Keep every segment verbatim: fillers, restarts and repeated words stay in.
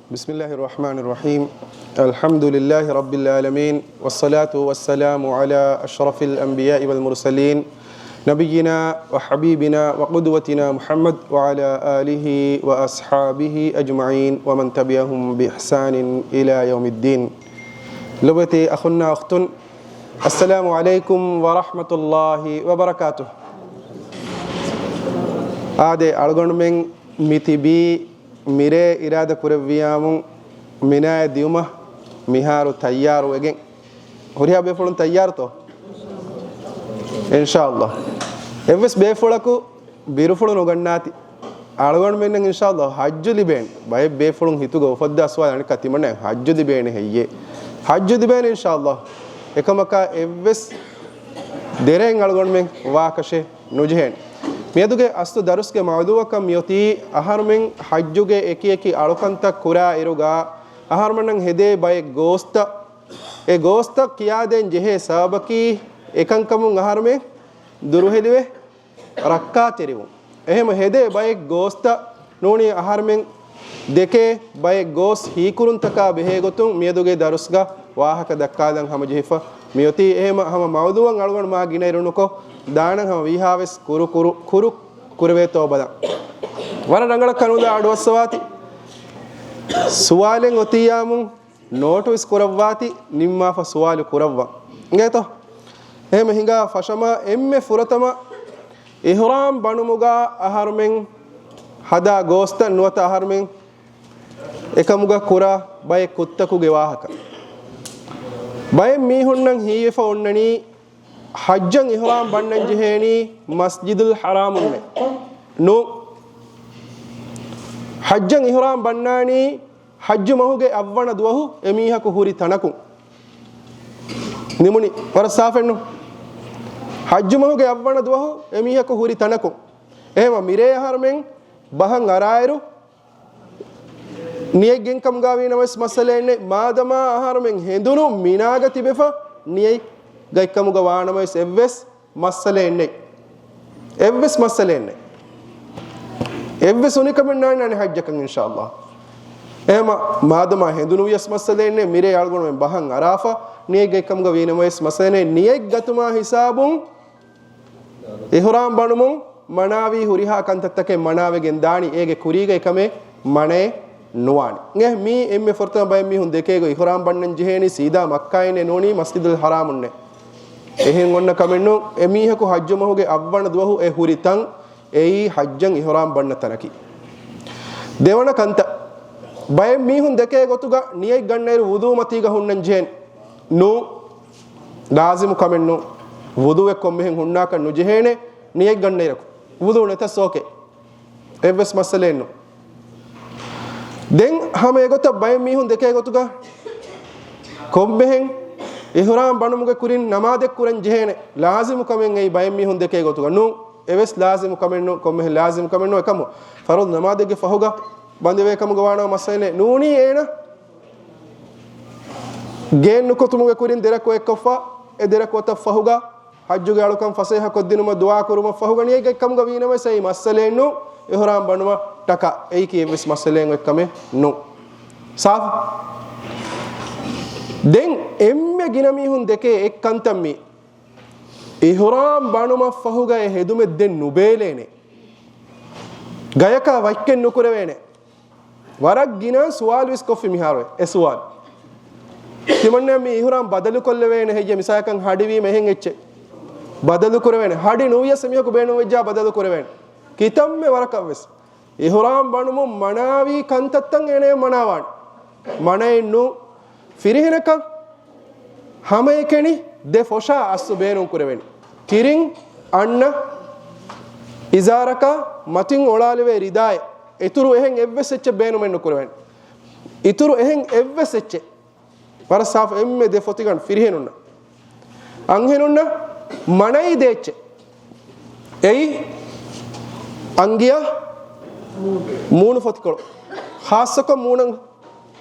بسم الله الرحمن الرحيم. الحمد لله رب العالمين، والصلاة والسلام على أشرف الأنبياء والمرسلين، نبينا وحبيبنا وقدوتنا محمد وعلى آله وأصحابه أجمعين ومن تبعهم بإحسان إلى يوم الدين. ލޮބުވެތި އަޚުންނާ އުޚްތުން، السلام عليكم ورحمة الله وبركاته. އާދެ، އަޅުގަނޑުމެން މި ތިބީ މިރޭ އިރާދަ ކުރެއްވިޔާމު މިނާއަށް ދިއުމަށް މިހާރު ތައްޔާރުވެގެން. ހުރިހާ ބޭފުޅުން ތައްޔާރުތޯ؟ އިންޝާﷲ. އެއްވެސް ބޭފުޅަކު ބިރުފުޅު ނުގަންނާތި. އަޅުގަނޑުމެންނަށް އިންޝާﷲ ޙައްޖު ލިބޭނެ. ބައެއް ބޭފުޅުން ހިތުގަ އުފައްދާ ސުވާލު އަނެއްކާ ތިމަންނަ ޙައްޖު ލިބޭނެ ހެއްޔޭ؟ ޙައްޖު ލިބޭނެ އިންޝާﷲ. އެކަމަކާ އެއްވެސް ދެރައެއް އަޅުގަނޑުމެން ވާކަށެއް ނުޖެހޭނެ. މިއަދުގެ އަސްލު ދަރުސްގެ މައުޟޫޢަކަށް މިއޮތީ އަހަރުމެން ޙައްޖުގެ އެކި އެކި އަޅުކަންތައް ކުރާ އިރުގަ އަހަރުމެންނަށް ހެދޭ ބައެއް ގޯސްތައް، އެ ގޯސްތައް ކިޔާދޭން ޖެހޭ ސަބަބަކީ އެކަންކަމުން އަހަރުމެން ދުރުހެލިވެ ރައްކާތެރިވުން. އެހެން ހެދޭ ބައެއް ގޯސްތައް ނޫނީ އަހަރުމެން ދެކޭ ބައެއް ގޯސް ހީކުރުންތަކާ ބެހޭގޮތުން މިއަދުގެ ދަރުސްގަ ވާހަކަ ދައްކާލަން ހަމަޖެހިފަ މިއޮތީ. އެހެން ހަމަ މައުޟޫޢަށް އަޅުގަނޑު މާ ގިނަ އިރުނުކޮށް ދާނަން ހަމަ ވީހާވެސް ކުރު ކުރު ކުރު ކުރެވޭތޯ ބަލަން. ވަރަށް ރަނގަޅަށް ކަނުލާ އަޑުއައްސަވާތި. ސުވާލެއް އޮތިއްޔާމު ނޯޓުވެސް ކުރައްވާތި، ނިންމާފަ ސުވާލު ކުރައްވަން. އިނގޭތޯ؟ އެހެން ހިނގާ ފަށަމާ އެންމެ ފުރަތަމަ އިޙްރާމް ބަނުމުގަ އަހަރުމެން ހަދާ ގޯސްތައް ނުވަތަ އަހަރުމެން އެކަމުގަ ކުރާ ބައެއް ކުށްތަކުގެ ވާހަކަ. ބައެއް މީހުންނަށް ހީވެފަ އޮންނަނީ ޙައްޖަށް އިޙްރާމް ބަންނަން ޖެހޭނީ މަސްޖިދުލް ޙަރާމުންނޭ. ނޫން. ޙައްޖަށް އިޙްރާމް ބަންނާނީ ޙައްޖު މަހުގެ އަށްވަނަ ދުވަހު އެމީހަކު ހުރި ތަނަކުން. ނިމުނީ ވަރަށް ސާފެއްނު؟ ޙައްޖު މަހުގެ އަށްވަނަ ދުވަހު އެމީހަކު ހުރި ތަނަކުން. އެހެމަ މިރޭ އަހަރުމެން ބަހަށް އަރާއިރު، ނިޔަތް ގެންކަމުގަ ވީނަމަވެސް މައްސަލައެއް ނެތް. މާދަމާ އަހަރުމެން ހެނދުނު މިނާގަ ތިބެފަ، ނިޔަތް ގަތްކަމުގަ ވާނަމަވެސް އެއްވެސް މައްސަލައެއް ނެތް. އެއްވެސް މައްސަލައެއް ނެތް. އެއްވެސް އުނިކަމެއް ނާންނާނެ ޙައްޖަކަށް އިންޝާﷲ. އެހެމަ މާދަމާ ހެނދުނު ވިޔަސް މައްސަލައެއް ނެތް، މިރޭ އަޅުގަނޑުމެން ބަހަށް އަރާފަ، ނިޔަތް ގަތްކަމުގަ ވީނަމަވެސް މައްސަލައެއް ނެތް. ނިޔަތް ގަތުމާ ހިސާބުން އިޙްރާމް ބަނުމުން މަނާވީ ހުރިހާ ކަންތައްތަކެއް މަނާވެގެން ދާނީ، އޭގެ ކުރީގަ އެކަމެއް މަނައެއް ނުވާނެ. އެ މީ އެންމެ ފުރަތަމަ ބައެއް މީހުން ދެކޭގޮތް އިޙްރާމް ބަންނަން ޖެހޭނީ ސީދާ މައްކާއިންނޭ ނޫނީ މަސްޖިދުލް ޙަރާމުންނޭ. އެހެން އޮންނަ ކަމެއް ނޫން. އެމީހަކު ޙައްޖު މަހުގެ އަށްވަނަ ދުވަހު އެ ހުރި ތަން އެއީ ޙައްޖަށް އިޙްރާމް ބަންނަ ތަނަކީ. ދެވަނަ ކަންތައް، ބައެއް މީހުން ދެކޭ ގޮތުގަ ނިޔަތް ގަންނައިރު ވުޟޫ މަތީގަ ހުންނަން ޖެހޭނެ. ނޫން. ލާޒިމު ކަމެއް ނޫން. ވުޟޫއެއް ކޮންމެހެން ހުންނާކަށް ނުޖެހޭނެ ނިޔަތް ގަންނައިރަކު. ވުޟޫ ނެތަސް އޯކޭ. އެއްވެސް މައްސަލައެއް ނޫން. ދެން ހަމަ އެގޮތަށް ބައެއް މީހުން ދެކޭ ގޮތުގަ ކޮންމެހެން އިޙްރާމް ބަނުމުގެ ކުރިން ނަމާދެއް ކުރަން ޖެހޭނެ. ލާޒިމު ކަމެއް އެއީ ބައެއް މީހުން ދެކޭ ގޮތުގަ ނޫން. އެވެސް ލާޒިމު ކަމެއް ނޫން. ކޮންމެހެން ލާޒިމު ކަމެއް ނޫން. އެކަމު ފަރުޟު ނަމާދެއްގެ ފަހުގަ ބަނދެވޭ ކަމުގަ ވާނަމަ މައްސަލައެއް ނެތް. ނޫނީ އޭނަ ގޭން ނުކުތުމުގެ ކުރިން ދެރަކު އެއްކޮށްފަ، އެ ދެރަކު އޮތަށް ފަހުގަ ޙައްޖުގެ އަޅުކަން ފަސޭހަކޮށްދިނުމަށް ދުޢާ ކުރުމަށް ފަހުގަ ނިޔަތް ގަތްކަމުގަ ވީނަމަވެސް އެއީ މައްސަލައެއް ނޫން. އިޙްރާމް ބަނުމަށް ޓަކާ އެއީކީ އެއްވެސް މައްސަލައެއް އޮތް ކަމެއް ނޫން. ސާފު؟ ދެން އެންމެ ގިނަ މީހުން ދެކޭ އެއް ކަންތައް މީ. އިޙްރާމް ބަނުމަށް ފަހުގަ އެ ހެދުމެއް ދެން ނުބޭލޭނެ. ގަޔަކާ ވައްކެއް ނުކުރެވޭނެ. ވަރަށް ގިނަ ސުވާލު ވެސް ކޮށްފި މިހާރު އެ ސުވާލު. ތިމަންނަ މި އިޙްރާމް ބަދަލު ކޮށްލެވޭނެ ހެއްޔޭ؟ މިސާލަކަށް ހަޑިވީމަ އެހެން އެއްޗެއް ބަދަލު ކުރެވޭނެ. ހަޑި ނުވިޔަސް އެމީހަކު ބޭނުން ވެއްޖާ ބަދަލު ކުރެވޭނެ. ކިތަންމެ ވަރަކަށް ވެސް އިޙްރާމް ބަނުމުން މަނާވީ ކަންތައްތައް އޭނަޔަށް މަނާވާނެ. މަނައެއް ނޫން. ފިރިހެނަކަށް ހަމައެކަނި ދެ ފޮށާ އަސްލު ބޭނުން ކުރެވޭނެ. ކިރިން އަންނަ އިޒާރަކާ މަތިން އޮޅާލެވޭ ރިދާއެއް. އިތުރު އެހެން އެއްވެސް އެއްޗެއް ބޭނުމެއް ނުކުރެވޭނެ. އިތުރު އެހެން އެއްވެސް އެއްޗެއް. ވަރަށް ސާފު އެންމެ ދެ ފޮތިގަނޑު ފިރިހެނުންނަށް. އަންހެނުންނަށް މަނައީ ދޭއްޗެއް. އެއީ އަންގިޔާ މޫނު ފޮތިކޮޅު. ޚާއްޞަކޮށް މޫނަށް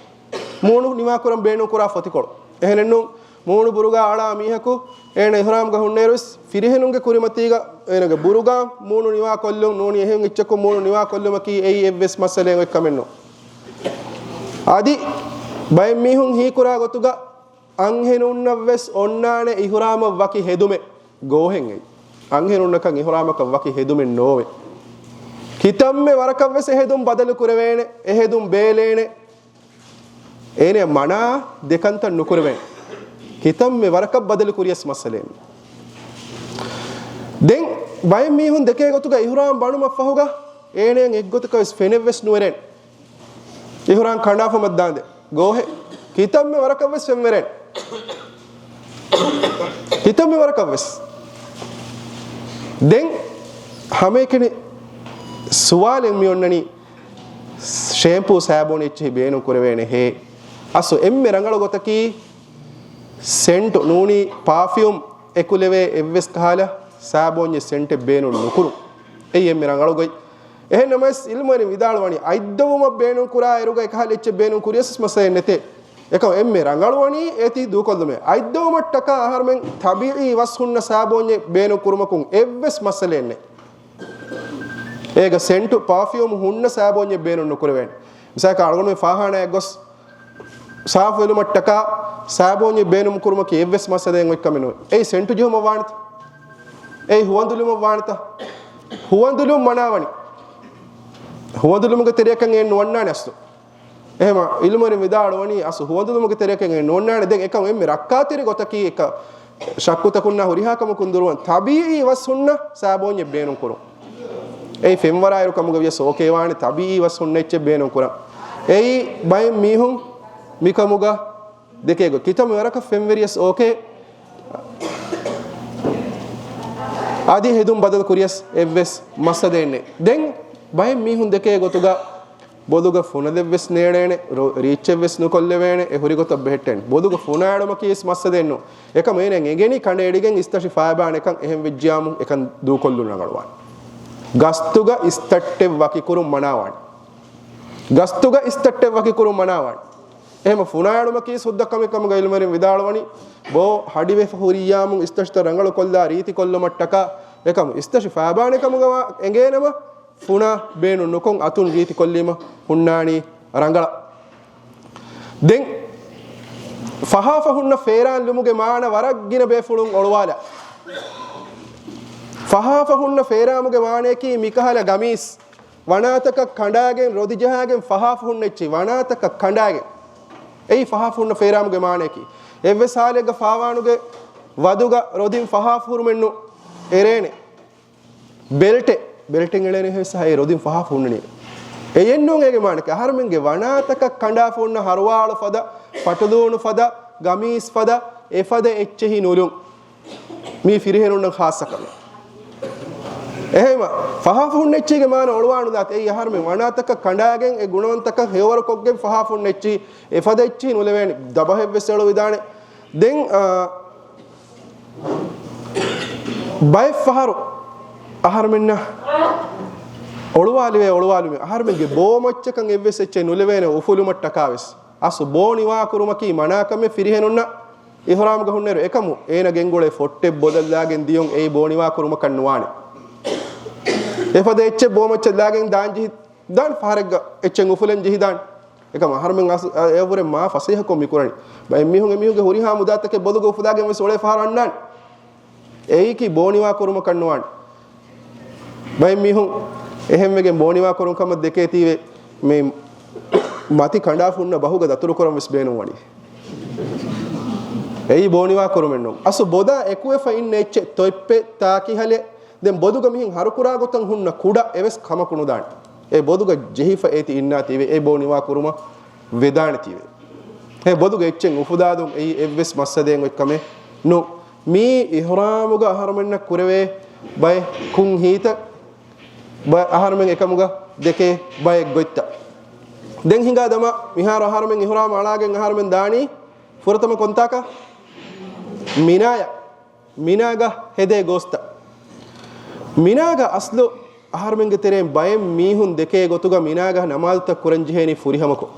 މޫނު ނިވާކުރަން ބޭނުންކުރާ ފޮތިކޮޅު. އެހެނެއްނު މޫނު ބުރުގާ އަޅާ މީހަކު އޭނަ އިޙްރާމްގަ ހުންނައިރުވެސް ފިރިހެނުންގެ ކުރިމަތީގަ އޭނަގެ ބުރުގާ މޫނު ނިވާކޮށްލުން ނޫނީ އެހެން އެއްޗަކު މޫނު ނިވާކޮށްލުމަކީ އެއީ އެއްވެސް މައްސަލައެއް އޮތް ކަމެއްނު. އަދި ބައެއް މީހުން ހީކުރާ ގޮތުގަ އަންހެނުންނަށްވެސް އޮންނާނެ އިހުރާމަށް ވަކި ހެދުމެއް. ގޯހެއް އެއީ. އަންހެނުންނަކަށް އިހުރާމަކަށް ވަކި ހެދުމެއް ނޯވޭ. ކިތަންމެ ވަރަކަށްވެސް އެހެދުން ބަދަލު ކުރެވޭނެ، އެހެދުން ބޭލޭނެ. އޭނަ މަނާ ދެކަންތައް ނުކުރެވޭނެ. ކިތަންމެ ވަރަކަށް ބަދަލު ކުރިޔަސް މައްސަލައެއް. ދެން ބައެއް މީހުން ދެކޭ ގޮތުގަ އިހުރާމް ބަނުމަށް ފަހުގަ އޭނައަށް އެއްގޮތަކަށް ވެސް ފެނެއްވެސް ނުވެރޭނެ. އިހުރާމް ކަނޑާފަ މައްދާނދެ ގޯހެއް. ކިތަންމެ ވަރަކަށްވެސް ފެންވެރޭނެ. ކިތަންމެ ވަރަކަށްވެސް. ދެން ހަމައެކަނި ސުވާލެއް މި އޮންނަނީ، ޝޭމްޕޫ ސާބޯން އެއްޗެހި ބޭނުން ކުރެވޭނެ ހޭ؟ އަސްލު އެންމެ ރަނގަޅު ގޮތަކީ ސެންޓު ނޫނީ ޕާފިއުމް އެކުލެވޭ އެއްވެސް ކަހަލަ ސާބޯންޏެއް ސެންޓެއް ބޭނުން ނުކުރުން. އެއީ އެންމެ ރަނގަޅު ގޮތް. އެހެން ނަމަވެސް އިލްމުވެރިން ވިދާޅުވަނީ އަތްދޮވުމަށް ބޭނުން ކުރާ އިރުގަ އެކަހަލަ އެއްޗެއް ބޭނުން ކުރިޔަސް މައްސަލައެއް ނެތޭ. އެކަމަ އެންމެ ރަނގަޅުވަނީ އޭތި ދޫކޮށްލުމޭ. އަތްދޮވުމަށްޓަކާ އަހަރުމެން ތަބީޢީ ވަސް ހުންނަ ސާބޯންޏެއް ބޭނުން ކުރުމަކުން އެއްވެސް މައްސަލައެއް ނެތް. އޭގަ ސެންޓު ޕާފިއުމް ހުންނަ ސާބޯންޏެއް ބޭނުން ނުކުރެވޭނެ. މިސާލަކަށް އަޅުގަނޑުމެން ފާޚާނާއަށް ގޮސް ސާފުވެލުމަށްޓަކާ ސާބޯންޏެއް ބޭނުން ކުރުމަކީ އެއްވެސް މައްސަލައެއް އޮތްކަމެއް ނުވޭ. އެއީ ސެންޓު ޖެހުމަށް ވާނެތަ؟ އެއީ ހުވަނދުލުމަށް ވާނެތަ؟ ހުވަނދުލުން މަނާވަނީ. ހުވަނދުލުމުގެ ތެރެއަކަށް އެއް ނުވަންނާނެ އަސްލު. އެހެމަ އިލްމުވެރިން ވިދާޅުވަނީ އަސްލު ހުވަނދުލުމުގެ ތެރެއަކަށް އެއް ނުވަންނާނެ. ދެން އެކަމް އެންމެ ރައްކާތެރި ގޮތަކީ އެކަ ޝައްކުތަކުންނާ ހުރިހާ ކަމަކުން ދުރުވަން ތަބީޢީ ވަސް ހުންނަ ސާބޯންޏެއް ބޭނުން ކުރުން. އެއީ ފެންވަރާއިރު ކަމުގަ ވިޔަސް އޯކޭ ވާނެ ތަބީޢީ ވަސް ހުންނަ އެއްޗެއް ބޭނުން ކުރަން. އެއީ ބައެއް މީހުން މިކަމުގަ ދެކޭ ގޮތް. ކިތަންމެ ވަރަކަށް ފެންވެރިޔަސް އޯކޭ. އަދި ހެދުން ބަދަލު ކުރިޔަސް އެއްވެސް މައްސަލައެއް ނެތް. ދެން ބައެއް މީހުން ދެކޭ ގޮތުގަ ބޮލުގަ ފުނަލެއްވެސް ނޭޅޭނެ، ރޯ-، ރީއްޗެއްވެސް ނުކޮށްލެވޭނެ، އެ ހުރި ގޮތަށް ބެހެއްޓޭނެ. ބޮލުގަ ފުނާއެޅުމަކީ ވެސް މައްސަލައެއް ނޫން. އެކަމް އޭނަ އެނގެނީ ކަނޑައެޅިގެން އިސްތަށި ފައިބާނެކަން އެހެން ވެއްޖިޔާމު އެކަން ދޫކޮށްލުން ރަނގަޅުވާނެ. ގަސްތުގަ އިސްތައްޓެއް ވަކިކުރުން މަނާވާނެ. ގަސްތުގަ އިސްތައްޓެއް ވަކިކުރުން މަނާވާނެ. އެހެމަ ފުނާއެޅުމަކީ ސުއްދަ ކަމެއް ކަމުގަ އިލްމުވެރިން ވިދާޅުވަނީ، ބޯ ހަޑިވެފަ ހުރިއްޔާމު އިސްތަށިތައް ރަނގަޅު ކޮށްލާ ރީތި ކޮށްލުމަށްޓަކާ އެކަމު އިސްތަށި ފައިބާނެ ކަމުގަ ވާ-، އެނގޭނަމަ، ފުނާ ބޭނުން ނުކޮށް އަތުން ރީތި ކޮށްލީމަ ހުންނާނީ ރަނގަޅަށް. ދެން ފަހާފަ ހުންނަ ފޭރާން ލުމުގެ މާނަ ވަރަށް ގިނަ ބޭފުޅުން އޮޅުވާލާ. ފަހާފަ ހުންނަ ފޭރާމުގެ މާނަޔަކީ މިކަހަލަ ގަމީސް ވަނާތަކަށް ކަނޑާގެން ރޮދި ޖަހާގެން ފަހާފަ ހުންނަ އެއްޗެއް، ވަނާތަކަށް ކަނޑާގެން. އެއީ ފަހާފަ ހުންނަ ފޭރާމުގެ މާނަޔަކީ. އެއްވެސް ހާލެއްގަ ފާވާނުގެ ވަދުގަ ރޮދިން ފަހާފަ ހުރުމެއްނު އެރޭނެ. ބެލްޓެއް، ބެލްޓެއް އެޅޭނެ ހެއްސަ އެ ރޮދިން ފަހާފަ ހުންނަނީ. އެއެއްނޫން އޭގެ މާނަކީ އަހަރުމެންގެ ވަނާތަކަށް ކަނޑާފަ ހުންނަ ހަރުވާޅު ފަދަ، ފަޓުލޫނު ފަދަ، ގަމީސް ފަދަ، އެފަދަ އެއްޗެހި ނުލުން. މީ ފިރިހެނުންނަށް ޚާއްޞަ ކަމެއް. އެހެންވީމަ، ފަހާފަ ހުންނަ އެއްޗީގެ މާނަ އޮޅުވާނުލާތި. އެއީ އަހަރުމެން ވަނާތަކަށް ކަނޑާގެން އެ ގުނަވަންތަކަށް ހެޔޮވަރުކޮށްގެން ފަހާފަ ހުންނަ އެއްޗިހި، އެފަދަ އެއްޗިހި ނުލެވޭނެ. ދަބަހެއްވެސް އެޅުވިދާނެ. ދެން، އާ، ބައެއް ފަހަރު އަހަރުމެންނަށް އޮޅުވާލެވޭ، އޮޅުވާލުމެއް އަހަރުމެންގެ ބޯމައްޗަކަށް އެއްވެސް އެއްޗެއް ނުލެވޭނެ އުފުލުމަށްޓަކާވެސް. އަސްލު ބޯ ނިވާކުރުމަކީ މަނާކަމެއް ފިރިހެނުންނަށް އިޙްރާމްގަ ހުންނައިރު. އެކަމު އޭނަ ގެންގުޅޭ ފޮއްޓެއް ބޮލަށްލާގެން ދިޔުން އެއީ ބޯ ނިވާކުރުމަކަށް ނުވާނެ. އެފަދަ އެއްޗެއް ބޯމައްޗަށް ލާގެން ދާން ޖެހިދާނެ، ފަހަރެއްގަ އެއްޗެއް އުފުލަން ޖެހިދާނެ. އެކަމު އަހަރުމެން އަސް-، އަ-، އެއަށްވުރެ މާ ފަސޭހަކޮށް މިކުރަނީ. ބައެއް މީހުން އެމީހުންގެ ހުރިހާ މުދާތަކެއް ބޮލުގަ އުފުލާގެން ވެސް އުޅޭ ފަހަރު އަންނާނެ. އެއީކީ ބޯ ނިވާ ކުރުމަކަށް ނުވާނެ. ބައެއް މީހުން އެހެންވެގެން ބޯ ނިވާ ކުރުން ކަމަށް ދެކޭތީވެ، މި މަތި ކަނޑާފަ ހުންނަ ބަހުގަ ދަތުރުކުރަން ވެސް ބޭނުންވަނީ. އެއީ ބޯ ނިވާ ކުރުމެއް ނޫން. އަސްލު ބޮލާ އެކުވެފަ އިންނަ އެއްޗެއް، ތޮއްޕެއް، ތާކިހަލެއް، ދެން ބޮލުގަ މިހެން ހަރުކުރާ ގޮތަށް ހުންނަ ކުޑަ އެވެސް ކަމަކު ނުދާނެ. އެ ބޮލުގަ ޖެހިފަ އޭތި އިންނާތީވެ، އެ ބޯ ނިވާ ކުރުމަށް ވެދާނެތީވެ. އެ ބޮލުގަ އެއްޗެއް އުފުލާލުން އެއީ އެއްވެސް މައްސަލައެއް އޮތް ކަމެއް ނޫން. މީ އިޙްރާމުގަ އަހަރުމެންނަށް ކުރެވޭ ބައެއް ކުން ހިތްތައް، ބަ-، އަހަރުމެން އެކަމުގަ ދެކޭ ބައެއް ގޮތްތައް. ދެން ހިނގާ ދަމާ، މިހާރު އަހަރުމެން އިޙްރާމް އަޅާގެން އަހަރުމެން ދާނީ ފުރަތަމަ ކޮންތާކަށް؟ މިނާޔަށް. މިނާގަ ހެދޭ ގޯސްތައް. މިނާގަ އަސްލު އަހަރުމެންގެ ތެރެއިން ބައެއް މީހުން ދެކޭ ގޮތުގަ މިނާގަ ނަމާދުތައް ކުރަން ޖެހޭނީ ފުރިހަމަކޮށް.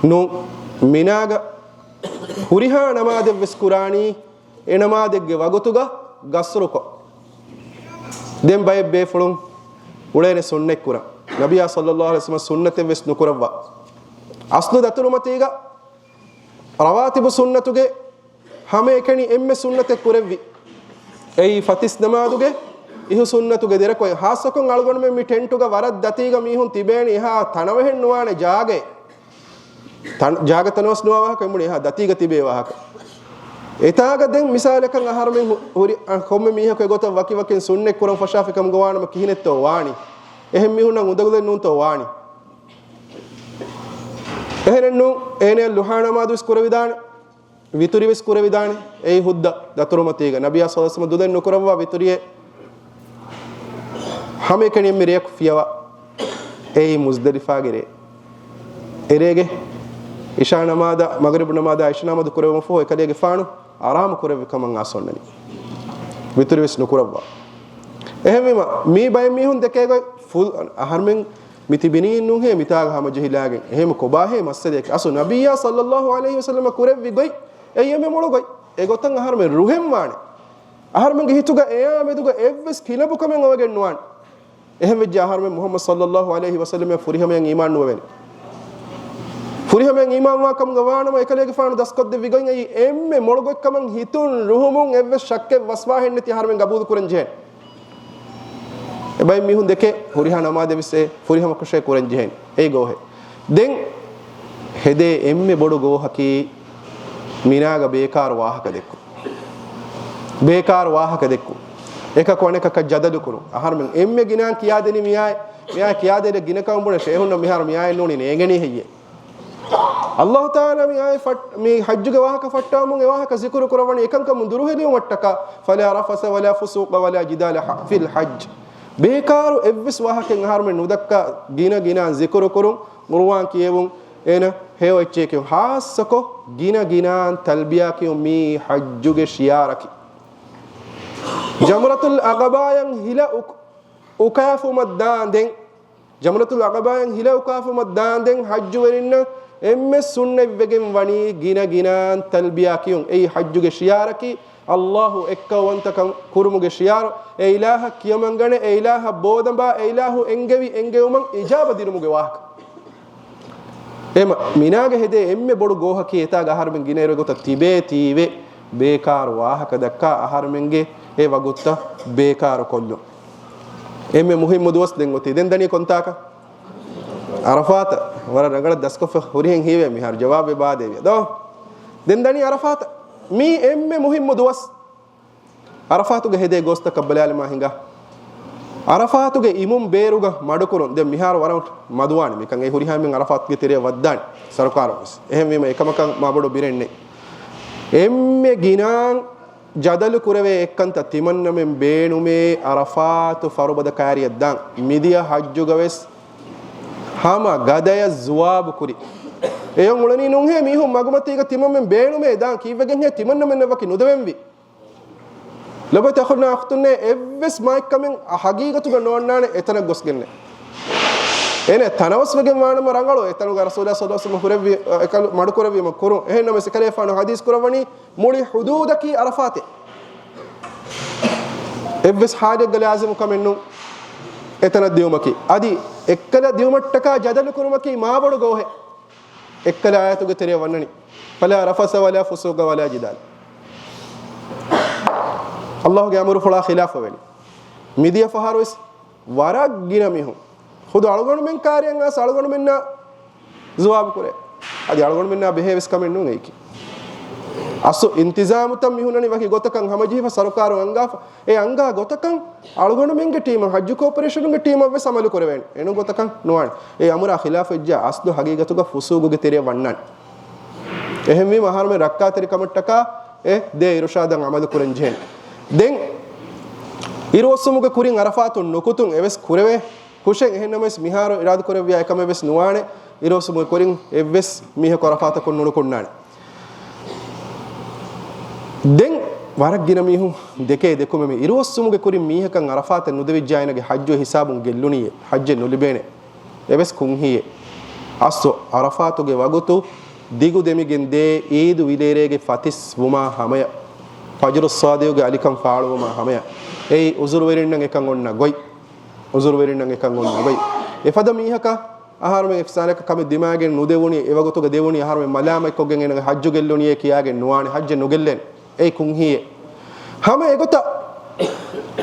ނޫން، މިނާގަ ހުރިހާ ނަމާދެއްވެސް ކުރާނީ އެ ނަމާދެއްގެ ވަގުތުގަ ގަސްރުކޮށް. ދެން ބައެއް ބޭފުޅުން އުޅޭނެ ސުންނަތް ކުރަން. ނަބިއްޔާ ޞައްލައްލާހު ޢަލައިހި ވަސައްލަމަ ސުންނަތެއްވެސް ނުކުރައްވާ. އަސްލު ދަތުރުމަތީގަ ރަވާތިބު ސުންނަތުގެ ހަމައެކަނި އެންމެ ސުންނަތެއް ކުރެއްވި. އެއީ ފަތިސް ނަމާދުގެ އިހު ސުންނަތުގެ ދެރަކޮޅެއް. ހާއްސަކޮށް އަޅުގަނޑުމެން މި ޓެންޓުގަ ވަރަށް ދަތީގަ މީހުން ތިބޭނީ އެހާ ތަނަވަހެއް ނުވާނެ ޖާގައެއް. ތަން-، ޖާގަ ތަނަވަސް ނުވާ ވާހަކަ އެނބުނީ އެހާ ދަތީގަ ތިބޭ ވާހަކަ. އެތާގަ ދެން މިސާލަކަށް އަހަރުމެން ހު-، ހުރި، އަ، ކޮންމެ މީހަކު އެގޮތަށް ވަކިވަކިން ސުންނަތް ކުރަން ފަށާފި ކަމުގަ ވާނަމަ ކިހިނެއްތޯ ވާނީ؟ އެހެން މީހުންނަށް އުނދަގުލެއް ނޫންތޯ ވާނީ؟ އެހެނެއްނޫން. އޭނަ ލުހާ ނަމާދުވެސް ކުރެވިދާނެ. ވިތުރިވެސް ކުރެވިދާނެ. އެއީ ހުއްދަ ދަތުރުމަތީގަ. ނަބިއްޔާ ޞައްލަﷲު ޢަލައިހި ވަސައްލަމަ ދުލެއް ނުކުރައްވާ ވިތުރިއެއް ހަމައެކަނި އެންމެ ރެޔަކު ފިޔަވާ. އެއީ މުޒްދަލިފާގެ ރޭ. އެރޭގެ އިޝާ ނަމާދާ، މަޣްރިބު ނަމާދާ، އިޝާ ނަމާދު ކުރެވުމަށްފަހު އެކަލޭގެފާނު އަރާމު ކުރެއްވި ކަމަށް އައިސް އޮންނަނީ. ވިތުރިވެސް ނުކުރައްވާ. އެހެންވީމަ، މީ ބައެއް މީހުން ދެކޭ ގޮތް ފުލް-، އަހަރުމެން މި ތިބިނީންނޫންހޭ މިތާގަ ހަމަޖެހިލާގެން. އެހެން ކޮބާހޭ މައްސަލައަކީ؟ އަސްލު ނަބިއްޔާ ޞައްލަﷲު ޢަލައިހި ވަސައްލަމަ ކުރެއްވި ގޮތް އެއީ އެންމެ މޮޅު ގޮތް. އެގޮތަށް އަހަރުމެން ރުހެން ވާނެ. އަހަރުމެންގެ ހިތުގަ އެއާ މެދުގަ އެއްވެސް ކިލަބުކަމެއް އޮވެގެން ނުވާނެ. އެހެންވެއްޖެ އަހަރުމެން މުޙައްމަދު ޞައްލަﷲު ޢަލައިހި ވަސައްލަމަށް ފުރިހަމަޔަށް އީމާން ނުވެވޭނެ. ފުރިހަމަޔަށް އީމާންވާ ކަމުގަ ވާނަމަ އެކަލޭގެފާނު ދަސްކޮށްދެއްވި ގޮތް އެއީ އެންމެ މޮޅު ގޮތްކަމަށް ހިތުން ރުހުމުން އެއްވެސް ޝައްކެއް ވަސްވާހެއްނެތި އަހަރުމެން ގަބޫލު ކުރަން ޖެހޭނެ. އެބައި މީހުން ދެކެ ހުރިހާ ނަމާދެވިސް އެ ފުރިހަމަކޮށޭ ކުރަން ޖެހޭނެ. އެއީ ގޯހެއް. ދެން ހެދޭ އެންމެ ބޮޑު ގޯހަކީ މިނާގަ ބޭކާރު ވާހަކަ ދެއްކުން. ބޭކާރު ވާހަކަ ދެއްކުން. އެކަކު އަނެކަކަށް ޖަދަލު ކުރުން. އަހަރުމެން އެންމެ ގިނައިން ކިޔާދެނީ މިއާއެއް. މިއާ ކިޔާދޭނެ ގިނަކަމަށް ބުނެ ޝޭހުންނަށް މިހާރު މިއާއެއް ނޫނީ ނޭނގެނީ ހެއްޔޭ؟ ﷲ ތަޢާލާ މި އާޔަތް ފައް-، މި ޙައްޖުގެ ވާހަކަ ފައްޓާމުން އެ ވާހަކަ ޒިކުރު ކުރައްވަނީ އެކަންކަމުން ދުރުހެލިވުމަށްޓަކާ، فلا رفث ولا فسوق ولا جدال في الحج. ބޭކާރު އެއްވެސް ވާހަކައެއް އަހަރުމެން ނުދައްކާ، ގިނަ ގިނައިން ޒިކުރު ކުރުން، ޤުރުއާން ކިޔެވުން، އޭނަ ހެޔޮ އެއްޗެއް ކިޔުން. ޚާއްޞަކޮށް ގިނަ ގިނައިން ތަލްބިޔާ ކިޔުން މީ ޙައްޖުގެ ޝިޢާރަކީ. ޖަމްރަތުލް ޢަޤަބާއަށް ހިލަ އުކު-، އުކާފުމަށް ދާންދެން، ޖަމްރަތުލް ޢަޤަބާއަށް ހިލަ އުކާފުމަށް ދާންދެން ޙައްޖުވެރިންނަށް އެންމެ ސުންނަތްވެގެން ވަނީ ގިނަ ގިނައިން ތަލްބިޔާ ކިޔުން. އެއީ ޙައްޖުގެ ޝިޢާރަކީ، ﷲ އެއްކައުވަންތަކަން ކުރުމުގެ ޝިޢާރު، އެ އިލާހަށް ކިޔަމަންގަނެ، އެ އިލާހަށް ބޯދަނބާ، އެ އިލާހު އެންގެވި އެންގެވުމަށް އިޖާބަ ދިނުމުގެ ވާހަކަ. އެމަ، މިނާގަ ހެދޭ އެންމެ ބޮޑު ގޯހަކީ އެތާގަ އަހަރުމެން ގިނައިރު ގޮތަށް ތިބޭތީވެ ބޭކާރު ވާހަކަ ދައްކާ އަހަރުމެންގެ އެ ވަގުތުތައް ބޭކާރު ކޮށްލުން. އެންމެ މުހިއްމު ދުވަސް ދެން އޮތީ. ދެން ދަނީ ކޮންތާކަށް؟ ޢަރަފާތަށް. ވަރަށް ރަނގަޅަށް ދަސްކޮށްފަ ހުރިހެން ހީވޭ މިހާރު ޖަވާބެއް ބާދޭވި. ދޯ؟ ދެން ދަނީ ޢަރަފާތަށް. މީ އެންމެ މުހިއްމު ދުވަސް. ޢަރަފާތުގެ ހެދޭ ގޯސްތަކަށް ބަލާލަމާ ހިނގާ. ޢަރަފާތުގެ އިމުން ބޭރުގަ މަޑުކުރުން. ދެން މިހާރު ވަރަށް މަދުވާނެ. މިކަން އެ ހުރިހާ މިން ޢަރަފާތުގެ ތެރެއަށް ވައްދާނެ ސަރުކާރުން ވެސް. އެހެންވީމަ އެކަމަކަށް މާބޮޑު ބިރެއް ނެތް. އެންމެ ގިނައިން ޖަދަލު ކުރެވޭ އެއްކަންތައް ތިމަންނަމެން ބޭނުމޭ ޢަރަފާތު ފަރުބަދަ ކައިރިއަށް ދާން. މިދިޔަ ޙައްޖުގަ ވެސް ހަމަ ގަދަޔަށް ޒުވާބު ކުރި. އެޔޮން އުޅެނީ ނޫންހޭ މީހުން މަގުމަތީގަ ތިމަންމެން ބޭނުމޭ ދާން ކީއްވެގެންހޭ ތިމަންނަމެންނަށް ވަކި ނުދެވެންވީ. ލޮބުވެތި އަޚުންނާ އުޚްތުންނޭ އެއްވެސް މާތްކަމެއް ޙަޤީޤަތުގަ ނޯންނާނެ އެތަނަށް ގޮސްގެންނެއް. އޭނަ ތަނަވަސްވެގެން ވާނަމަ ރަނގަޅު އެތަނުގަ ރަސޫލާ ޞައްލަﷲު ޢަލައިހި ވަސައްލަމަ ކުރެއްވި އެކަލު މަޑުކުރެއްވީމަ ކުރުން. އެހެންނަމަވެސް އެކަލޭފާނު ޙަދީޘް ކުރައްވަނީ މުޅި ޙުދޫދަކީ ޢަރަފާތޭ. އެއްވެސް ޙާލެއްގަ ލާޒިމު ކަމެއް ނޫން އެތަނަށް ދިއުމަކީ. އަދި އެއްކަލަ ދިއުމަށްޓަކާ ޖަދަލު ކުރުމަކީ މާބޮޑު ގޯހެއް. އެއްކަލަ އާޔަތުގެ ތެރެއަށް ވަންނަނީ. فلا رفث ولا فسوق ولا جدال. ﷲގެ އަމުރުފުޅާ ޚިލާފަށް ވެނީ. މިދިޔަ ފަހަރު ވެސް ވަރަށް ގިނަ މީހުން ޚުދު އަޅުގަނޑުމެން ކާރިއަށް އައިސް އަޅުގަނޑުމެންނަށް ޒުވާބު ކުރޭ. އަދި އަޅުގަނޑުމެންނާ ބެހޭ ވެސް ކަމެއް ނޫން އެއީކީ. އަސްލު އިންތިޒާމުތައް މި ހުންނަނީ ވަކި ގޮތަކަށް ހަމަޖެހިފަ ސަރުކާރު އަންގާފަ. އެ އަންގާ ގޮތަކަށް އަޅުގަނޑުމެންގެ ޓީމަށް، ޙައްޖު ކޯޕަރޭޝަނުގެ ޓީމަށް ވެސް ޢަމަލު ކުރެވޭނެ. އެނޫން ގޮތަކަށް ނުވާނެ. އެ އަމުރާ ޚިލާފު ވެއްޖާ އަސްލު ހަގީގަތުގަ ފުސޫގުގެ ތެރެއަށް ވަންނާނެ. އެހެންވީމަ އަހަރުމެން ރައްކާތެރިކަމަށްޓަކާ އެ ދޭ އިރުޝާދަށް ޢަމަލު ކުރަން ޖެހޭނެ. ދެން އިރުއޮއްސުމުގެ ކުރިން ޢަރަފާތުން ނުކުތުން އެވެސް ކުރެވޭ. ކުށެއް އެހެންނަމަވެސް މިހާރު އިރާދަކުރެއްވިޔާ އެކަމެއް ވެސް ނުވާނެ. އިރުއޮއްސުމުގެ ކުރިން އެއްވެސް މީހަކު ޢަރަފާތަކުން ނުނުކުންނާނެ. ދެން ވަރަށް ގިނަ މީހުން ދެކޭ ދެކުމެއް މި އިރުއޮއްސުމުގެ ކުރިން މީހަކަށް ޢަރަފާތަށް ނުދެވިއްޖާ އޭނަގެ ޙައްޖު ހިސާބުން ގެއްލުނީއޭ، ޙައްޖެއް ނުލިބޭނެ. އެވެސް ކުންހީއޭ. އަސްލު ޢަރަފާތުގެ ވަގުތު ދިގު ދެމިގެން ދޭ އީދު ވިލޭރޭގެ ފަތިސް ވުމާ ހަމަޔަށް. ފަޖުރުއްޞާދިޤުގެ އަލިކަން ފާޅުވުމާ ހަމަޔަށް. އެއީ ޢުޛުރުވެރިންނަށް އެކަން އޮންނަ ގޮތް. ޢުޛުރުވެރިންނަށް އެކަން އޮންނަ ގޮތް. އެފަދަ މީހަކަށް އަހަރުމެން އެފްސާނަކަށް ކަމެއް ދިމާގެން ނުދެވުނީ، އެވަގުތުގަ ދެވުނީ އަހަރުމެން މަލާމަތްކޮށްގެން އޭނަގެ ޙައްޖު ގެއްލުނީއޭ ކިޔާގެން ނުވާނެ، ޙައްޖެއް ނުގެއްލޭނެ. އެއީ ކުންހީއެއް. ހަމަ އެގޮތަށް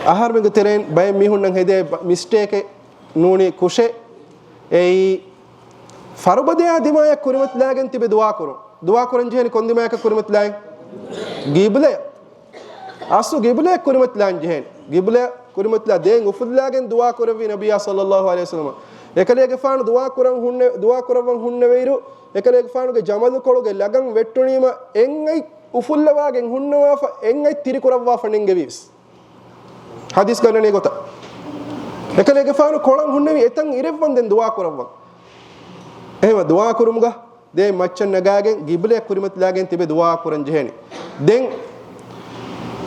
އަހަރުމެންގެ ތެރެއިން ބައެއް މީހުންނަށް ހެދޭ ބަ-، މިސްޓޭކެއް ނޫނީ ކުށެއް. އެއީ ފަރުބަދަޔާ ދިމާޔަށް ކުރިމަތިލާގެން ތިބެ ދުޢާ ކުރުން. ދުޢާ ކުރަން ޖެހޭނީ ކޮން ދިމާޔަކަށް ކުރިމަތިލާއި؟ ގިބްލަޔަށް. އަސްލު ގިބްލަޔަށް ކުރިމަތިލާން ޖެހޭނެ. ގިބްލަޔަށް ކުރިމަތިލާ ދޭން އުފުލާގެން ދުޢާ ކުރެއްވީ ނަބިއްޔާ ޞައްލައްލާހު ޢަލައިހި ވަސައްލަމަ. އެކަލޭގެފާނު ދުޢާ ކުރަން ހުންނެ-، ދުޢާ ކުރައްވަން ހުންނެވިއިރު، އެކަލޭގެފާނުގެ ޖަމަލު ކޮޅުގެ ލަގަން ވެއްޓުނީމަ އެއްއަތް އުފުއްލަވާގެން ހުންނަވާފަ އެއްއަތް ތިރިކުރައްވާފަ ނެންގެވީވެސް. ޙަދީޘް ގަންނަނީ ގޮތަށް. އެކަލޭގެފާނު ކޮޅަށް ހުންނެވި އެތަން އިރެއްވަންދެން ދުޢާ ކުރައްވަން. އެހެންވެ ދުޢާ ކުރުމުގަ ދޭން މައްޗަށް ނަގާގެން ގިބްލަޔަށް ކުރިމަތިލާގެން ތިބެ ދުޢާ ކުރަން ޖެހޭނެ. ދެން